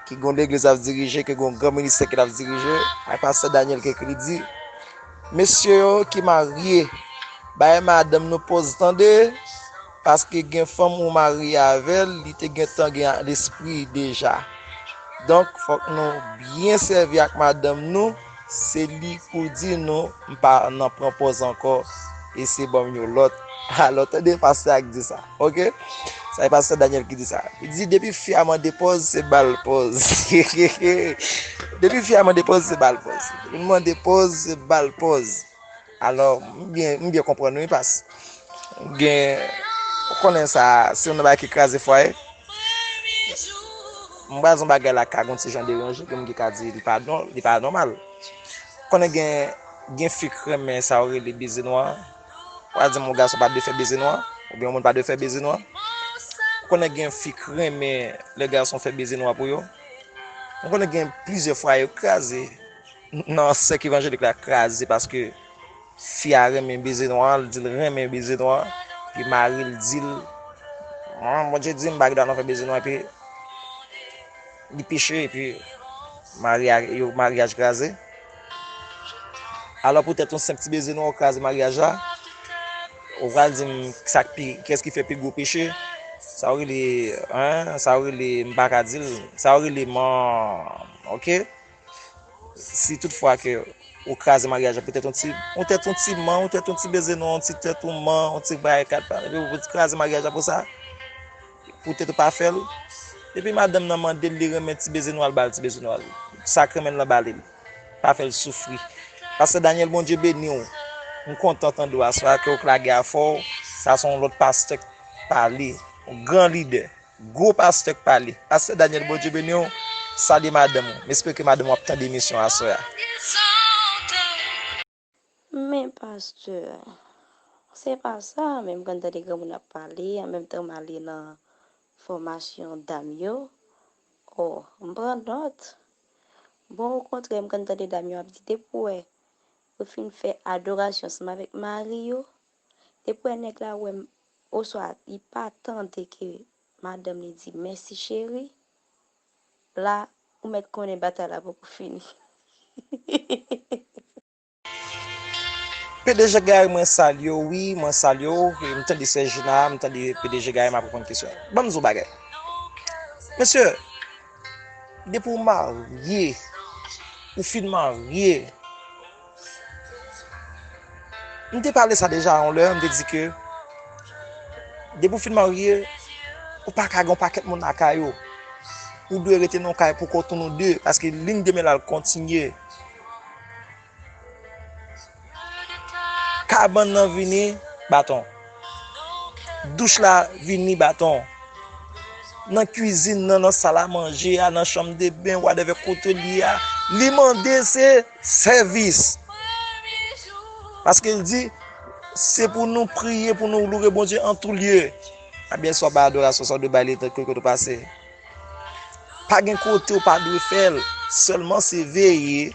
Ki gon legliz l ap dirije, ki gon gran ministè ke l ap dirije. Ay pastè Daniel k ekri, li di, mesye yo ki marye, bay madanm nou pòz tande, paske gen fanm ou marye avè l, li te gentan gen lespri deja. Donk, fòk nou byen sèvi ak madanm nou, se li pou di nou, m pa nan pran pòz ankò, e se ban m yon lòt. Alò, tande pastè a k di sa, oke? Sa e pastè Daniel ki di sa. Li di, depi fi a mande pòz, se ba l pòz. Depi fi a mande pòz, se ba l pòz. Depi l mande pòz, se ba l pòz. Alò, m byen, m byen konprann wi, pas. Gen, ou konnen sa, se yon bagay ki kraze fwaye. M pral di yon bagay la ka gon ti jan deranje, gen moun ki ka di li pa nò-, li pa nòmal. Ou konnen gen, gen fi k renmen sa yo rele beze nwa. Ou pral di m yon gason pa dwe fè beze nwa, oubyen yon moun pa dwe fè beze nwa. Ou konnen gen fi k renmen lè gason fè beze nwa pou yo. Ou konnen gen plizyè fwaye yo kraze. Nan sèk evanjelik la kraze paske fi a renmen beze nwa, l di l renmen beze nwa, epi mari l di l, "Bon, Bondye di m pa gen dwa nan fè beze nwa," epi li peche, epi marya-, yo, maryaj kraze. Alò poutèt yon senp ti beze nwa ou kraze maryaj la, ou pral di m sa k pi, kiyès ki fè pi gwo peche? Sa w rele, hein, sa w rele, m pa ka di l, sa w rele man, oke? Si tout fwa ke ou kraze maryaj la poutèt yon ti, poutèt yon ti man, poutèt yon ti beze nwa, yon ti tèt ou man, yon ti bagay kat pa, epi ou kraze maryaj la pou sa, poutèt ou pa fè l. Epi madanm nan mande l, li renmen ti beze nwa, l ba l ti beze nwa. Sa k renmen l lan ba li l. Pa fè l soufri. Pastè Daniel, Bondye beni w. M kontan tande w aswè a, ke w k lage afè w. Sa se yon lòt pastè k pale. Yon gran lidè. Gwo pastè k pale. Pastè Daniel, Bondye beni w. Salye madanm ou. M espere ke madanm ou ap tande emisyon aswè a. Men pastè, se pa sa, men m konn tande granmoun ap pale, an menm tan m ale nan fòmasyon dam yo. O, m pran nòt. Bon, okontrè, m konn tande dam yo ap di, depi w wè yo fin fè adorasyon ansanm avèk mari yo, depi w wè nèg la wè m, oswa li pa tande ke madanm li di, mèsi cheri, la, ou mèt konnen batay la poko fini. P D G Gary, mwen salye w, wi, mwen salye w. E m tande Sè Jina, m tande P D G Gary, m ap reponn kesyon. Ban m di w bagay. Mesye, depi w marye, ou fin marye, m te pale sa deja yon lè, m te di ke depi w fin marye, ou pa ka gen yon pakèt moun lakay ou. Ou dwe rete nan yon kay pou kont ou nou de, paske liy de men la l kontinye. Kabann nan vini baton. Douch la vini baton. Nan kwizin nan, nan sal a manje a, nan chanm de ben, whatever kote l ye a, li mande se sèvis. Paske l di, se pou nou priye, pou nou loure Bondye an tou lye. Ebyen, sa w bay adorasyon, sa w dwe bay li, kote w pase. Pa gen kote w pa dwe fè l. Sèlman se veye.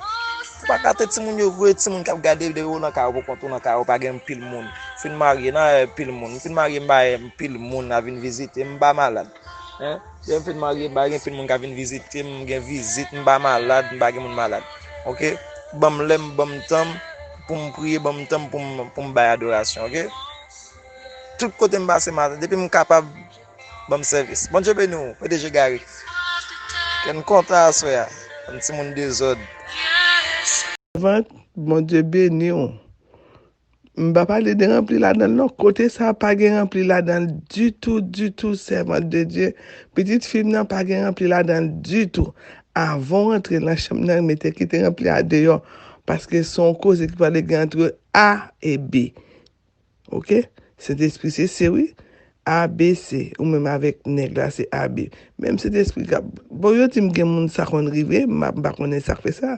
Ou pa ka tande timoun yo vre, timoun k ap gade depi ou nan kay ou, pou kont ou nan kay ou, pa gen anpil moun. Fin marye, nan anpil moun. Fin marye, m pa anpil moun a vin vizite m, m pa malad. Hein? Lè m fin marye, m pa gen anpil moun k ap vin vizite m, m gen vizit, m pa malad, m pa gen moun malad. Oke? Ban m lè m, ban m tan m pou m priye, ban m tan m pou m, pou m bay adorasyon, oke? Tout kote m pase, m al, depi m kapab, ban m sèvis. Bondye beni w, P D G Gary. Kè n kontan aswè a. Bann timoun dezòd. Sèvant, Bondye beni w. M pa pale de ranpli ladan l non. Kote sa a pa gen ranpli ladan l ditou, ditou, sèvant de Dye. Pitit fi m nan pa gen ranpli ladan l ditou. Avan w antre nan chanm nan, mete kite ranpli a deyò. Paske se yon koze ki pral gen ant A e B. Oke? Sentespri se C, wi. A, B, C. Ou menm avèk nèg la, se A, B. Menm Sentespri k ap, bon, yo di m gen moun sa konn rive, m pa, m pa konnen sa k fè sa.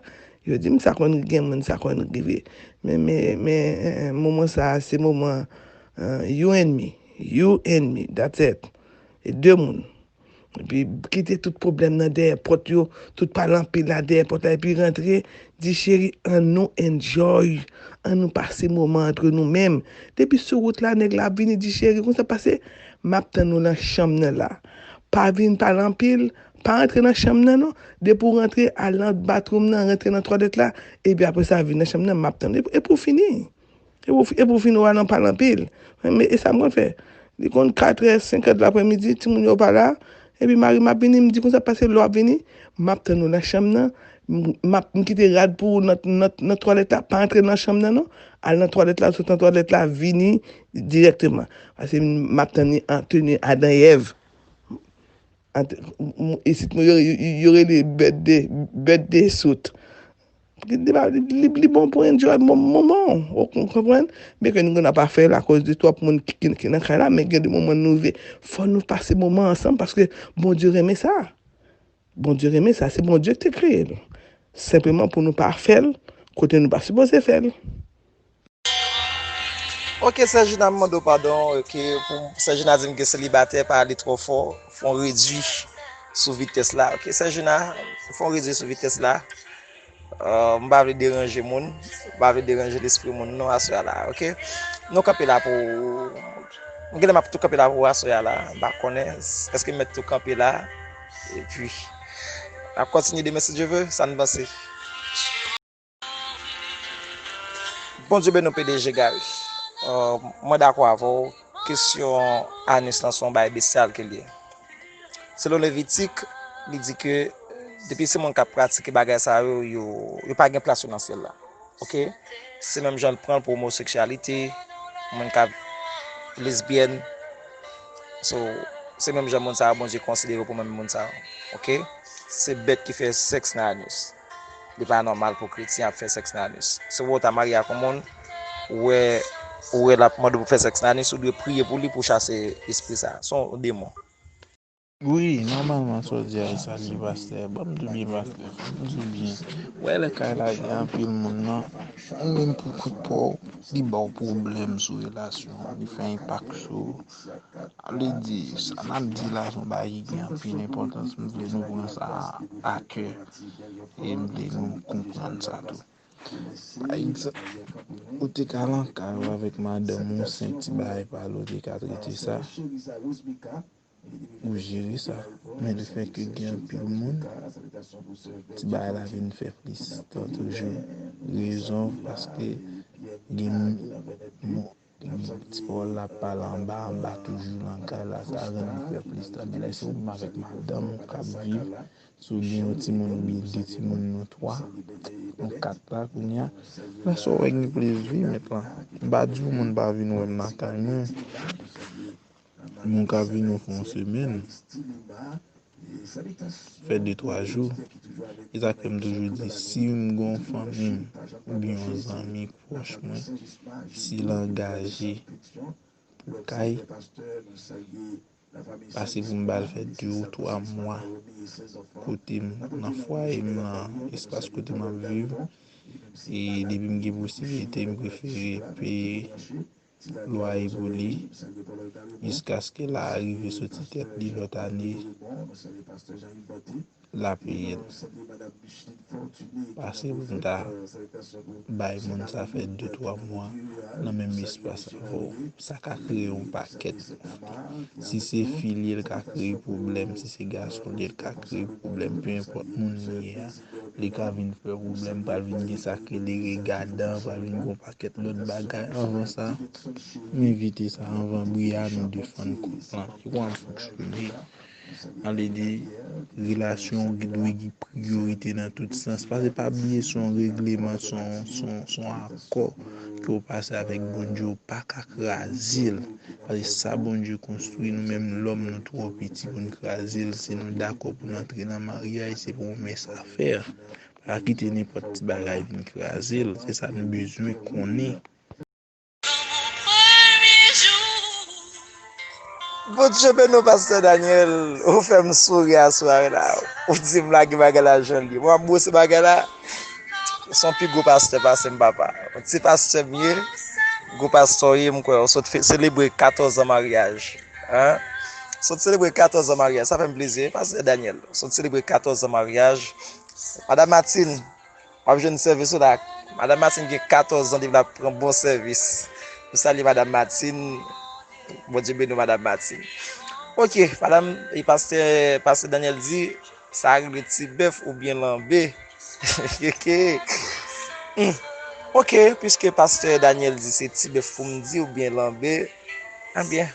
Yo di m sa konn gen moun sa konn rive. Men, men, men, eh, eh, moman sa a, se moman, eh, you and me. You and me. That's it. E de moun. Epi kite tout pwoblèm nan dèyè pòt yo, tout pale anpil la dèyè pòt la, epi rantre, di, cheri, ann nou enjoy, ann nou pase moman antre nou menm. Depi sou wout la, nèg la ap vini, di, cheri, konsa pase, m ap tann ou nan chanm nan la. Pa vin pale anpil, pa rantre nan chanm nan non. Depi w rantre, al nan bathroom nan, rantre nan twalèt la, epi apre sa, vin nan chanm nan, m ap tann ou. E pou fini. E pou, e pou fini, w al nan pale anpil. Men, men e sa m konn fè. Li konn katrè, senkè de laprèmidi, timoun yo pa la. Epi mari m ap vini, m di konsa pase lè w ap vini, m ap tann ou nan chanm nan. M, m ap, m kite rad pou ou nan, nan, nan twalèt la. Pa antre nan chanm nan non. Al nan twalèt la, sot nan twalèt la, vini dirèkteman. Paske m ap tann li an teni Adan e Èv. Ant-, m, m, isit mwen, yo, yo, yo rele birthday, birthday suit. Li, li, li, li bon pou enjoy mo-, moman w, ou konprann? Byen ke nou konn ap fè l akoz de twòp moun ki, ki, ki nan kay la, men gen de moman nou rive, fò nou pase moman ansanm paske Bondye renmen sa. Bondye renmen sa, se Bondye ki te kreye nou. Senpleman pou nou pa fè l kote nou pa sipoze fè l. Ok, Sè Jina, m mande w padon, ok, pou Sè Jina di m ke selibatè pa ale twò fò, fò n redui sou vitès la, ok, Sè Jina, fò n redui sou vitès la. Euh, m pa vle deranje moun, m pa vle deranje lespri moun non aswè a la, ok? Nou kanpe la pou, m genlè m ap tou kanpe la pou aswè a la, m pa konnen, èske m mèt tou kanpe la, epi, n ap kontinye demen si Dye ve, sa n panse? Bondye beni w, P D G Gary. Euh, mwen dakò avè w, kesyon anis lan se yon bagay bestyal ke l ye. Selon Levitik, li di ke depi se moun k ap pratike bagay sa yo, yo, yo pa gen plas yo nan syèl la. Ok? Se menm jan l pran l pou omoseksyalite, moun k ap lesbyèn. So, se menm jan moun sa yo, Bondye konsidere yo pou menm moun sa yo. Ok? Se bèt ki fè sèks nan anis. Li pa nòmal pou kretyen ap fè sèks nan anis. Si w wè w ta marye ak yon moun, ou wè, ou wè l ap mande w pou fè sèks nan anis, ou dwe priye pou li pou chase espri sa. Se yon demon. Wi, nòmalman, sa w di a, e sa k di pastè. Ban m di w byen, pastè. Ban m di w byen. Ou wè lè kay la gen anpil moun nan, ou menm pou kont pa w, li ba w pwoblèm sou relasyon w, li fè enpak sou ou. Sa vle di, sa n ap di la, se yon bagay ki gen anpil enpòtans. M vle nou pran sa a kè. E m vle nou konprann sa tou. Pa egzanp, ou te ka nan kay ou avèk madanm ou, se yon ti bagay pa lè ou te ka trete sa, ou jere sa. Men lefètke gen anpil moun, ti bagay la vin fè plis tan toujou. Rezon, paske gen moun, ti pawòl la ap pale anba, anba toujou nan kay la, sa rann li fè plis tan. Men lè se ou menm avèk madanm ou k ap viv, si w gen yon timoun oubyen de timoun, nou twa, nou kat la kounye a, lè sa w wè gen plis vi, mèt lan. M pa di w moun pa vin wè m nan kay mwen, moun ka vin yon fè yon semèn, fè de twa jou. E sa k fè m toujou di, si m gen yon fanmi m oubyen yon zanmi pwòch mwen, si l angaje pou kay, pase pou m ba l fè de ou twa mwa kote m, nan fwaye m lan, espas kote m ap viv. E depi m gen posiblite, m prefere peye lwaye pou li, jiskaske l a rive soti tèt li lòt ane, l a peye l. Pase pou m ta bay moun sa fè de twa mwa nan menm espas avè w. Sa ka kreye yon pakèt konfli. Si se fi l ye, l ka kreye pwoblèm. Si se gason l ye, l ka kreye pwoblèm. Penenpòt moun li ye a, li ka vin fè pwoblèm, pral vin gen sa k rele regadan, pral vin gen yon pakèt lòt bagay. Anvan sa, m evite sa. Anvan bri a, nou defann kont lan. Se konsa m fonksyone. Sa vle di, relasyon w dwe gen priyorite nan tout sans. Paske pa bliye se yon regleman, se yon, se yon, se yon akò ke w pase avèk Bondye, w pa ka kraze l. Paske sa Bondye konstwi, nou menm lòm, nou twò piti pou n kraze l. Si nou dakò pou n antre nan maryaj, se pwomès a fè. Pa kite nenpòt ti bagay vin kraze l. Se sa n bezwen konnen. Bondye beni w, pastè Daniel. Ou fè m souri aswè la. Ou di m lage bagay la jan l ye. Mwen ap bwose bagay la. Se yon pi gwo pastè pase m, papa. Yon ti pastè m ye. Gwo pastè w ye, m kwè. Ou sot fe- selebre katòz an maryaj. Hein? Sot selebre katòz an maryaj. Sa fè m plezi, wi, pastè Daniel. Sot selebre katòz an maryaj. Madanm Martine, w ap jwenn sèvis ou la. Madanm Martine gen katòz an depi l ap pran bon sèvis. Nou salye Madanm Martine. Bondye beni w, Madanm Martine. Ok, madanm, e pastè, pastè Daniel di, sa rele ti bèf oubyen lanbe. Ok. Hmm. Ok, piske pastè Daniel di se ti bèf pou m di oubyen lanbe, ebyen,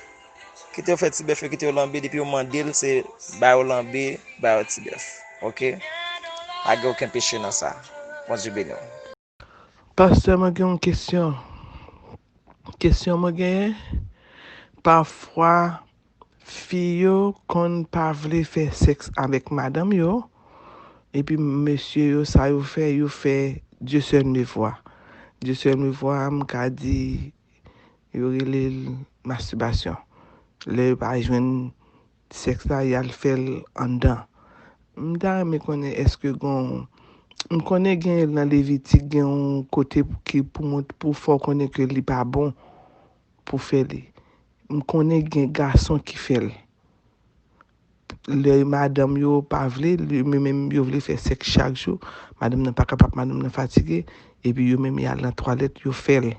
kite yo fè ti bèf yo, kite yo lanbe, depi yo mande l, se ba yo lanbe, ba yo ti bèf. Ok? Pa gen okenn peche nan sa. Bondye beni w. Pastè, mwen gen yon kesyon. Kesyon mwen genyen, pafwa, fi yo konn pa vle fè sèks avèk madanm yo, epi mesye yo, sa yo fè, yo fè Dieu seul me voit. Dieu seul me voit, m ka di, yo rele l mastibasyon. Lè yo pa jwenn sèks la, y al fè l anndan. M ta renmen konnen èske gon, m konnen gen nan Levitik, gen yon kote ki pou mont-, pou fè w konnen ke li pa bon pou fè li. M konnen gen gason ki fè l. Lè madanm yo pa vle, li, men menm yo vle fè sèks chak jou, madanm nan pa kapab, madanm nan fatige, epi yo menm y al nan twalèt, yo fè l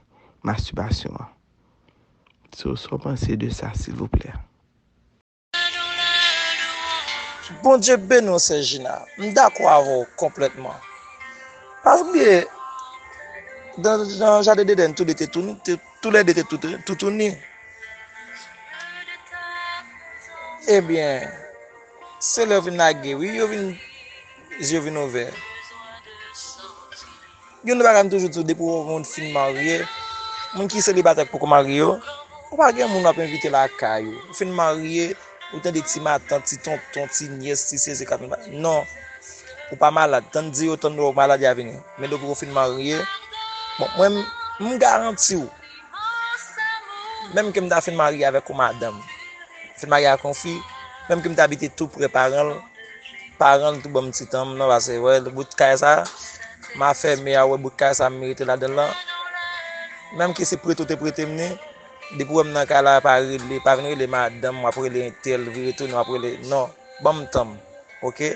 mastibasyon an. So, sa w panse de sa, silvouplè? Bondye beni w, sè Gina. M dakò avè w konplètman. Pa bliye, dan, dan jaden Edenn, tou de te tou, te, toulède te tou, toutouni. Ebyen, se lè yo vin lage, wi, yo vin, je yo vin ouvè. Youn nan bagay m toujou di w, depi w wè yon moun fin marye, moun ki selibatè k poko marye yo, ou pa gen moun w ap envite lakay ou. Ou fin marye, ou tande ti matant, ti tonton, ti nyès, ti sezi k ap vin ba-, non. Ou pa malad. Tann di yo, tann wè w malad, y a vini. Men depi w fin marye, bon, mwen, m, m garanti w, menm ke m ta fin marye avèk yon madanm, fin marye ak yon fi, menm ke m ta abite tou pre paran l, paran l tou ban m ti tan m nan, paske, wè, bout kay sa, m a fèmen a, wè, bout kay sa, m merite ladan l lan. Menm ke se prete w te prete m ni, depi w wè m nan kay la, pa rele, pa vin rele madanm, w ap rele entèl, vire tounen, w ap rele, non, ban m tan m, oke?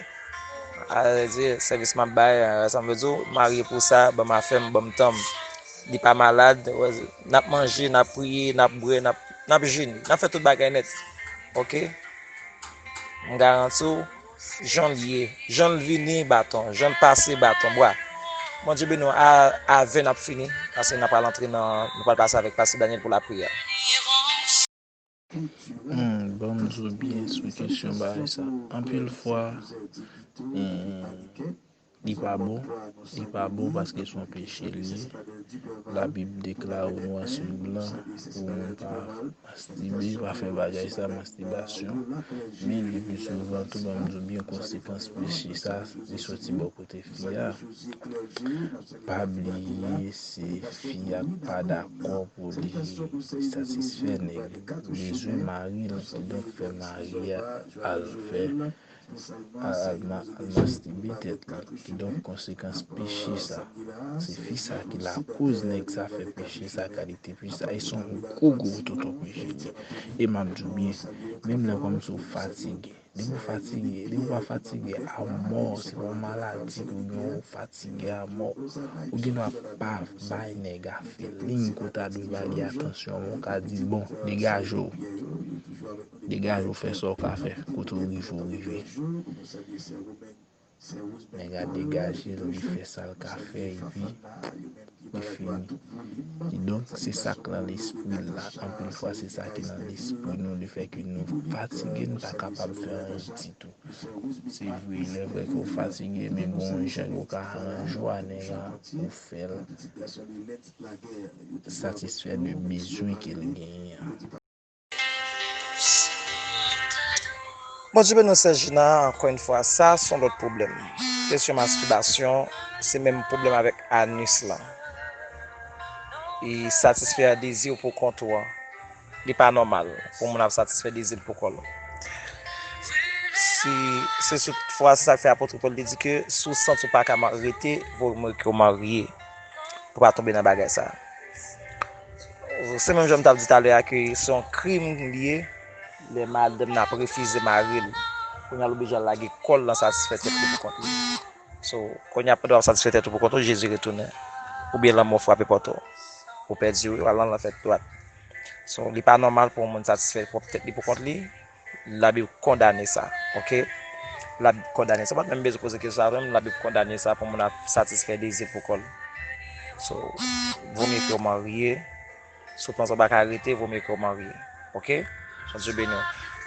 A, se sèvis m ap bay, a, sa m vle di w, marye pou sa, ban m afè m, ban m tan m. Li pa malad, wè, n ap manje, n ap priye, n ap bwè, n ap, n ap jene, n ap fè tout bagay nèt, oke? M garanti w, jan l ye, jan l vini, baton, jan l pase, baton, bwa. Bondye beni w, a, a ven n ap fini, paske n ap pral antre nan, nou pral pase avèk pastè Daniel pou lapriyè. Hmm, ban m di w byen sou kesyon bagay sa. Anpil fwa, hmm, li pa bon, li pa bon paske se yon peche l ye. Labib deklare nwa sou blan pou moun pa mastibe, pa fè bagay sa, mastibasyon. Men le pli souvan tou, ban m di w byen konsekans peche sa, li soti bò kote fi a. Pa bliye, se fi a k pa dakò pou li satisfè nèg li. Bezwen mari l, kidonk fè mari a al fè, al, al ma-, al mastibe tèt li. Kidonk konsekans peche sa, se fi sa ki lakoz nèg sa fè peche sa, kalite peche sa. E se yon gwo, gwo tonton peche li ye. E m ap di w byen, menm lè kòmsi w fatige, depi w fatige, depi w pa fatige a mò, se pa yon maladi ke w gen, w fatige a mò. Ou gen dwa pa bay nèg a feeling ke w ta dwe ba li atansyon, men w ka di, bon, degaje w. Degaje w, fè sa w ka fè, kote w rive, w rive. Nèg la degaje l, li fè sa l ka fè, epi li fini. Kidonk, se sa k nan lespri l la. Anpil fwa, se sa ki nan lespri nou, lefètke nou fatige, nou pa kapab fè anyen ditou. Se vre, lè vre ke w fatige, men gon jan ke w ka aranje w a nèg la pou w fè l satisfè de bezwen ke l genyen an. Bondye beni w, sè Gina, ankò yon fwa, sa se yon lòt pwoblèm. Kesyon mastibasyon, se menm pwoblèm avèk anis lan. E satisfè dezi w pou kont ou an. Li pa nòmal pou moun ap satisfè dezi l pou kò l. Si, se sou fwa, se sa k fè apot Pòl te di ke si w santi w pa ka ma- rete, vo mye ke w marye. Pou pa tonbe nan bagay sa. Se menm jan m t ap di talè a ke se yon krim li ye, lè madanm nan ap refize mari l. Kounye a l oblije al lage kò l nan satisfè tèt li pou kont li. So, kounye a pandan w ap satisfè tèt ou pou kont ou, Jezi retounen. Oubyen lanmò frape pòt ou. Ou pèdi wi, w al nan lanfè tou dwat. So, li pa nòmal pou yon moun satisfè pwòp tèt li pou kont li. Labib kondane sa, oke? Labib kondane sa. Ou pa t menm bezwen poze kesyon sa vre, men Labib kondane sa pou moun ap satisfè dezi pou kò l. So, vo mye ke w marye. Si w panse w pa ka rete, vo mye ke w marye. Oke? Bondye beni w.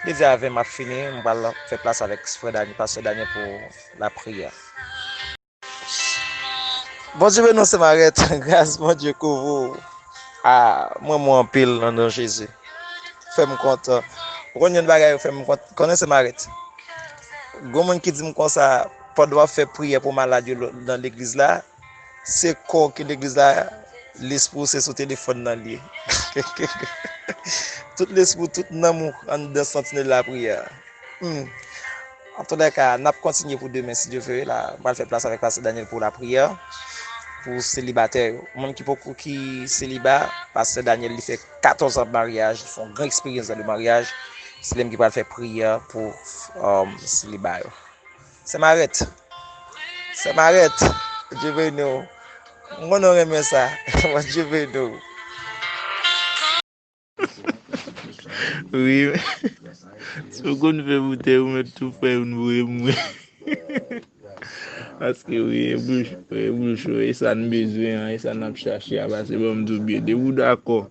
Ledi a ven, m ap fini. M pral fè plas avèk frè Dani, pastè Daniel pou lapriyè. Bondye beni w, sè Marèt. Gras Bondye kouvri w. Ah, m renmen w anpil nan non Jezi. Fè m kontan. Ou konn yon bagay ou fè m kontan. Konnen sè Marèt. Gon moun ki di m konsa, pandan w ap fè priyè pou malad yo lo- nan legliz la, se kò w ki legliz la, lespri w se sou telefòn nan l ye. Tout lespri w, tout nanm ou anndan santinèl lapriyè a. Hmm. Antoulèka, n ap kontinye pou demen, si Dye vle. La, m pral fè plas avèk pastè Daniel pou lapriyè, pou selibatè yo. Moun ki poko ki seliba, pastè Daniel, li fè katòz an maryaj, li fè yon gran eksperyans dan le maryaj. Se li menm ki pral fè priyè pou um, seliba yo. Sè Marèt. Sè Marèt. Bondye beni w. M konnen w renmen sa. Bondye beni w. Wi. Si w konn fè boutèy, ou mèt tou fè youn voye m wi. Paske wi, e bouch, e bouch, e sa n bezwen an, e sa n ap chache a, pase ban m tou byen. Depi w dakò,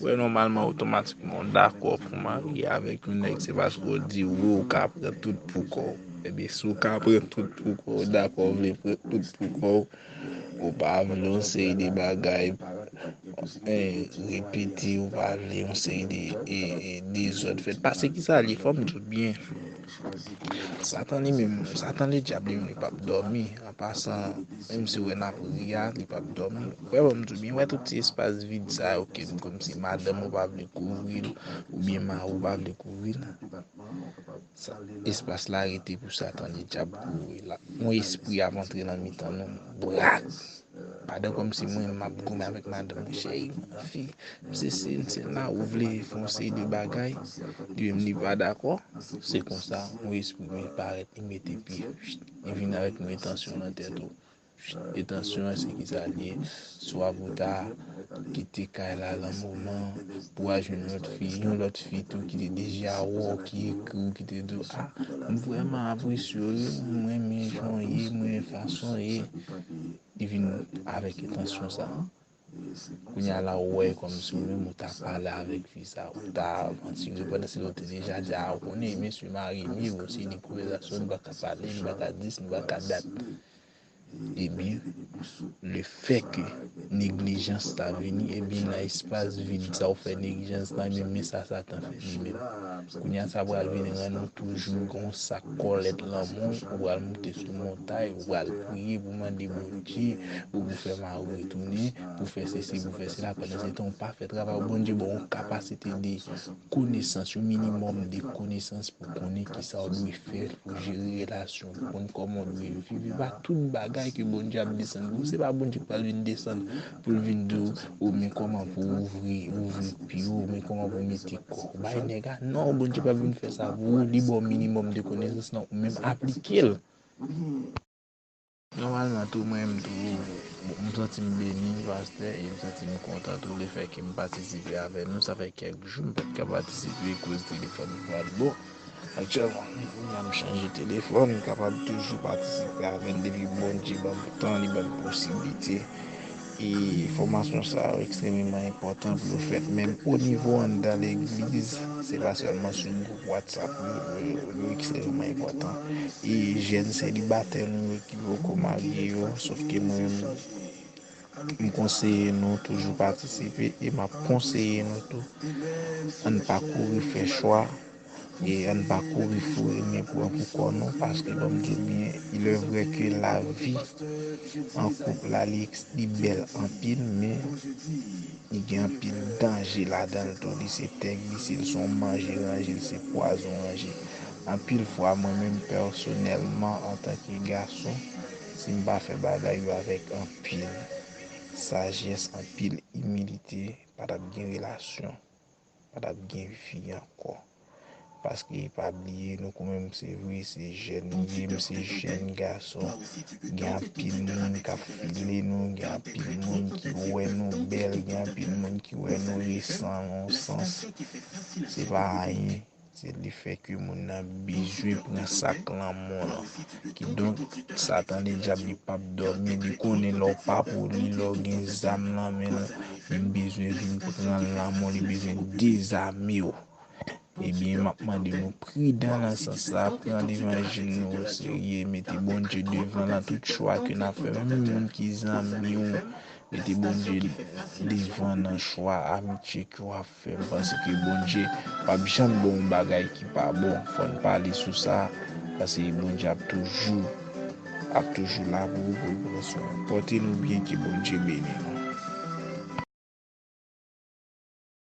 wè nòmalman, otomatikman, w dakò pou w marye avèk yon nèg, se paske w di wi, w ka pran tout pou kò w. Ebyen, si w ka pran tout pou kò w, w dakò, w vle pran tout pou kò w, ou pa vle yon seri de bagay, eh, repete, ou pa vle yon seri de, eh, eh, dezòd fèt. Pase ki sa l ye, fò m di w byen. Satan li menm, Satan ledyab li menm, li p ap dòmi. An pasan, menm si w wè n ap ri a, li p ap dòmi. Wè, ban m di w byen, wè tout ti espas vid sa yo ke kòmsi madanm ou pa vle kouvri l, oubyen mari w pa vle kouvri l. Sa, espas la rete pou Satan ledyab pou yon espri ap antre nan mitan nou. Brak! Padan kòmsi mwen, m ap goumen avèk madanm mwen, cheri, fi, m sesi, m sela, ou vle fè yon seri de bagay, li menm li pa dakò. Se konsa, yon espri vin parèt, li mete pye, li vin avèk yon entansyon nan tèt ou. Entansyon an se ki sa l ye. Swa pou ta kite kay la nan moman pou al jwenn lòt fi, yon lòt fi tou ki te deja wè w, ki ekri w, ki te di w, a, m vrèman apresye w wi, m renmen jan w ye, m renmen fason w ye. Li vin avèk entansyon sa. Kounye a la, ou wè kòmsi ou menm ou ta pale avèk fi sa, ou ta avantire pandan se ou te deja di a, ou konnen mesye mari m ye, bon, se de konvèsasyon, nou pa ka pale, nou pa ka dis, nou pa ka dat. Ebyen, lefètke neglijans ta vini, ebyen, nan espas vid sa ou fè neglijans lan, ebyen, men sa Satan fè li menm. Kounye a, sa pral vin rann ou toujou gon sak kòlèt lanmou, ou pral moute sou montay, ou pral priye pou mande Bondye, pou, pou fè mari w retounen, pou fè sesi, pou fè sela, pandan se tan ou pa fè travay ou, Bondye ba w yon kapasite de konesans, yon minimòm de konesans pou konnen kisa w dwe fè pou jere relasyon, pou konn kòman w dwe viv. E pa tout bagay ke Bondye ap desann pou ou. Se pa Bondye k pral vin desann pou l vin di w, o, men kòman pou w ouvri, ouvri pye w, men kòman pou w mete kò w bay nèg la. Non, Bondye p ap vin fè sa pou ou. Li ba w minimòm de konesans lan, ou menm aplike l. Nòmalman tou, mwen menm tou, bon, m santi m beni, pastè, e m santi m kontan tou lefètke m patisipe avè nou. Sa fè kèk jou m pa t ka patisipe koz telefòn m pa t bon. Aktyèlman, kounye a m chanje telefòn, m kapab toujou patisipe avè n depi Bondye ban m tan, li ban m posiblite. E fòmasyon sa yo ekstrememan enpòtan pou yo fèt menm o nivo anndan legliz, se pa sèlman sou gwoup WhatsApp yo, yo, yo ekstrememan enpòtan. E jèn selibatè nou yo ki poko marye yo, sòf ke mwen menm, m konseye nou toujou patisipe e m ap konseye nou tou, ann pa kouri fè chwa E ann pa kouri foure men pran pou kò nou, paske ban m di w byen, il est vrai que lavi an koup la, li, li bèl anpil, men li gen anpil danje ladan l tou. Li se tèk glise, li se yon manje ranje, li se pwazon ranje. Anpil fwa, mwen menm pèsonèlman, antanke gason, si m pa fè bagay yo avèk anpil sajès, anpil imilite, pa t ap gen relasyon, pa t ap gen vi ankò. Paske pa bliye, nou kanmenm, se vre, se jèn nou ye, m se jèn gason. Gen anpil moun k ap file nou, gen anpil moun ki wè nou bèl, gen anpil moun ki wè nou resan nan yon sans. Se pa anyen. Se lefètke moun nan bezwen pran sak lanmò lan. Kidonk, Satan Ledyab, li p ap dòmi, li konnen lè w pa pou li, lè w gen zam nan men l, li bezwen vin pran lanmò, li bezwen dezame w. Ebyen, m ap mande nou pridan nan sans sa, pran levanjil nou oserye, mete Bondye devan nan tout chwa ke n ap fè, menm moun ki zanmi w, mete Bondye devan nan chwa amitye ke w ap fè. M panse ke Bondye p ap janm ba w yon bagay ki pa bon. Fò n pale sou sa, paske Bondye ap toujou, ap toujou la pou ou, pou l pran swen w. Pòte nou byen, ke Bondye beni nou.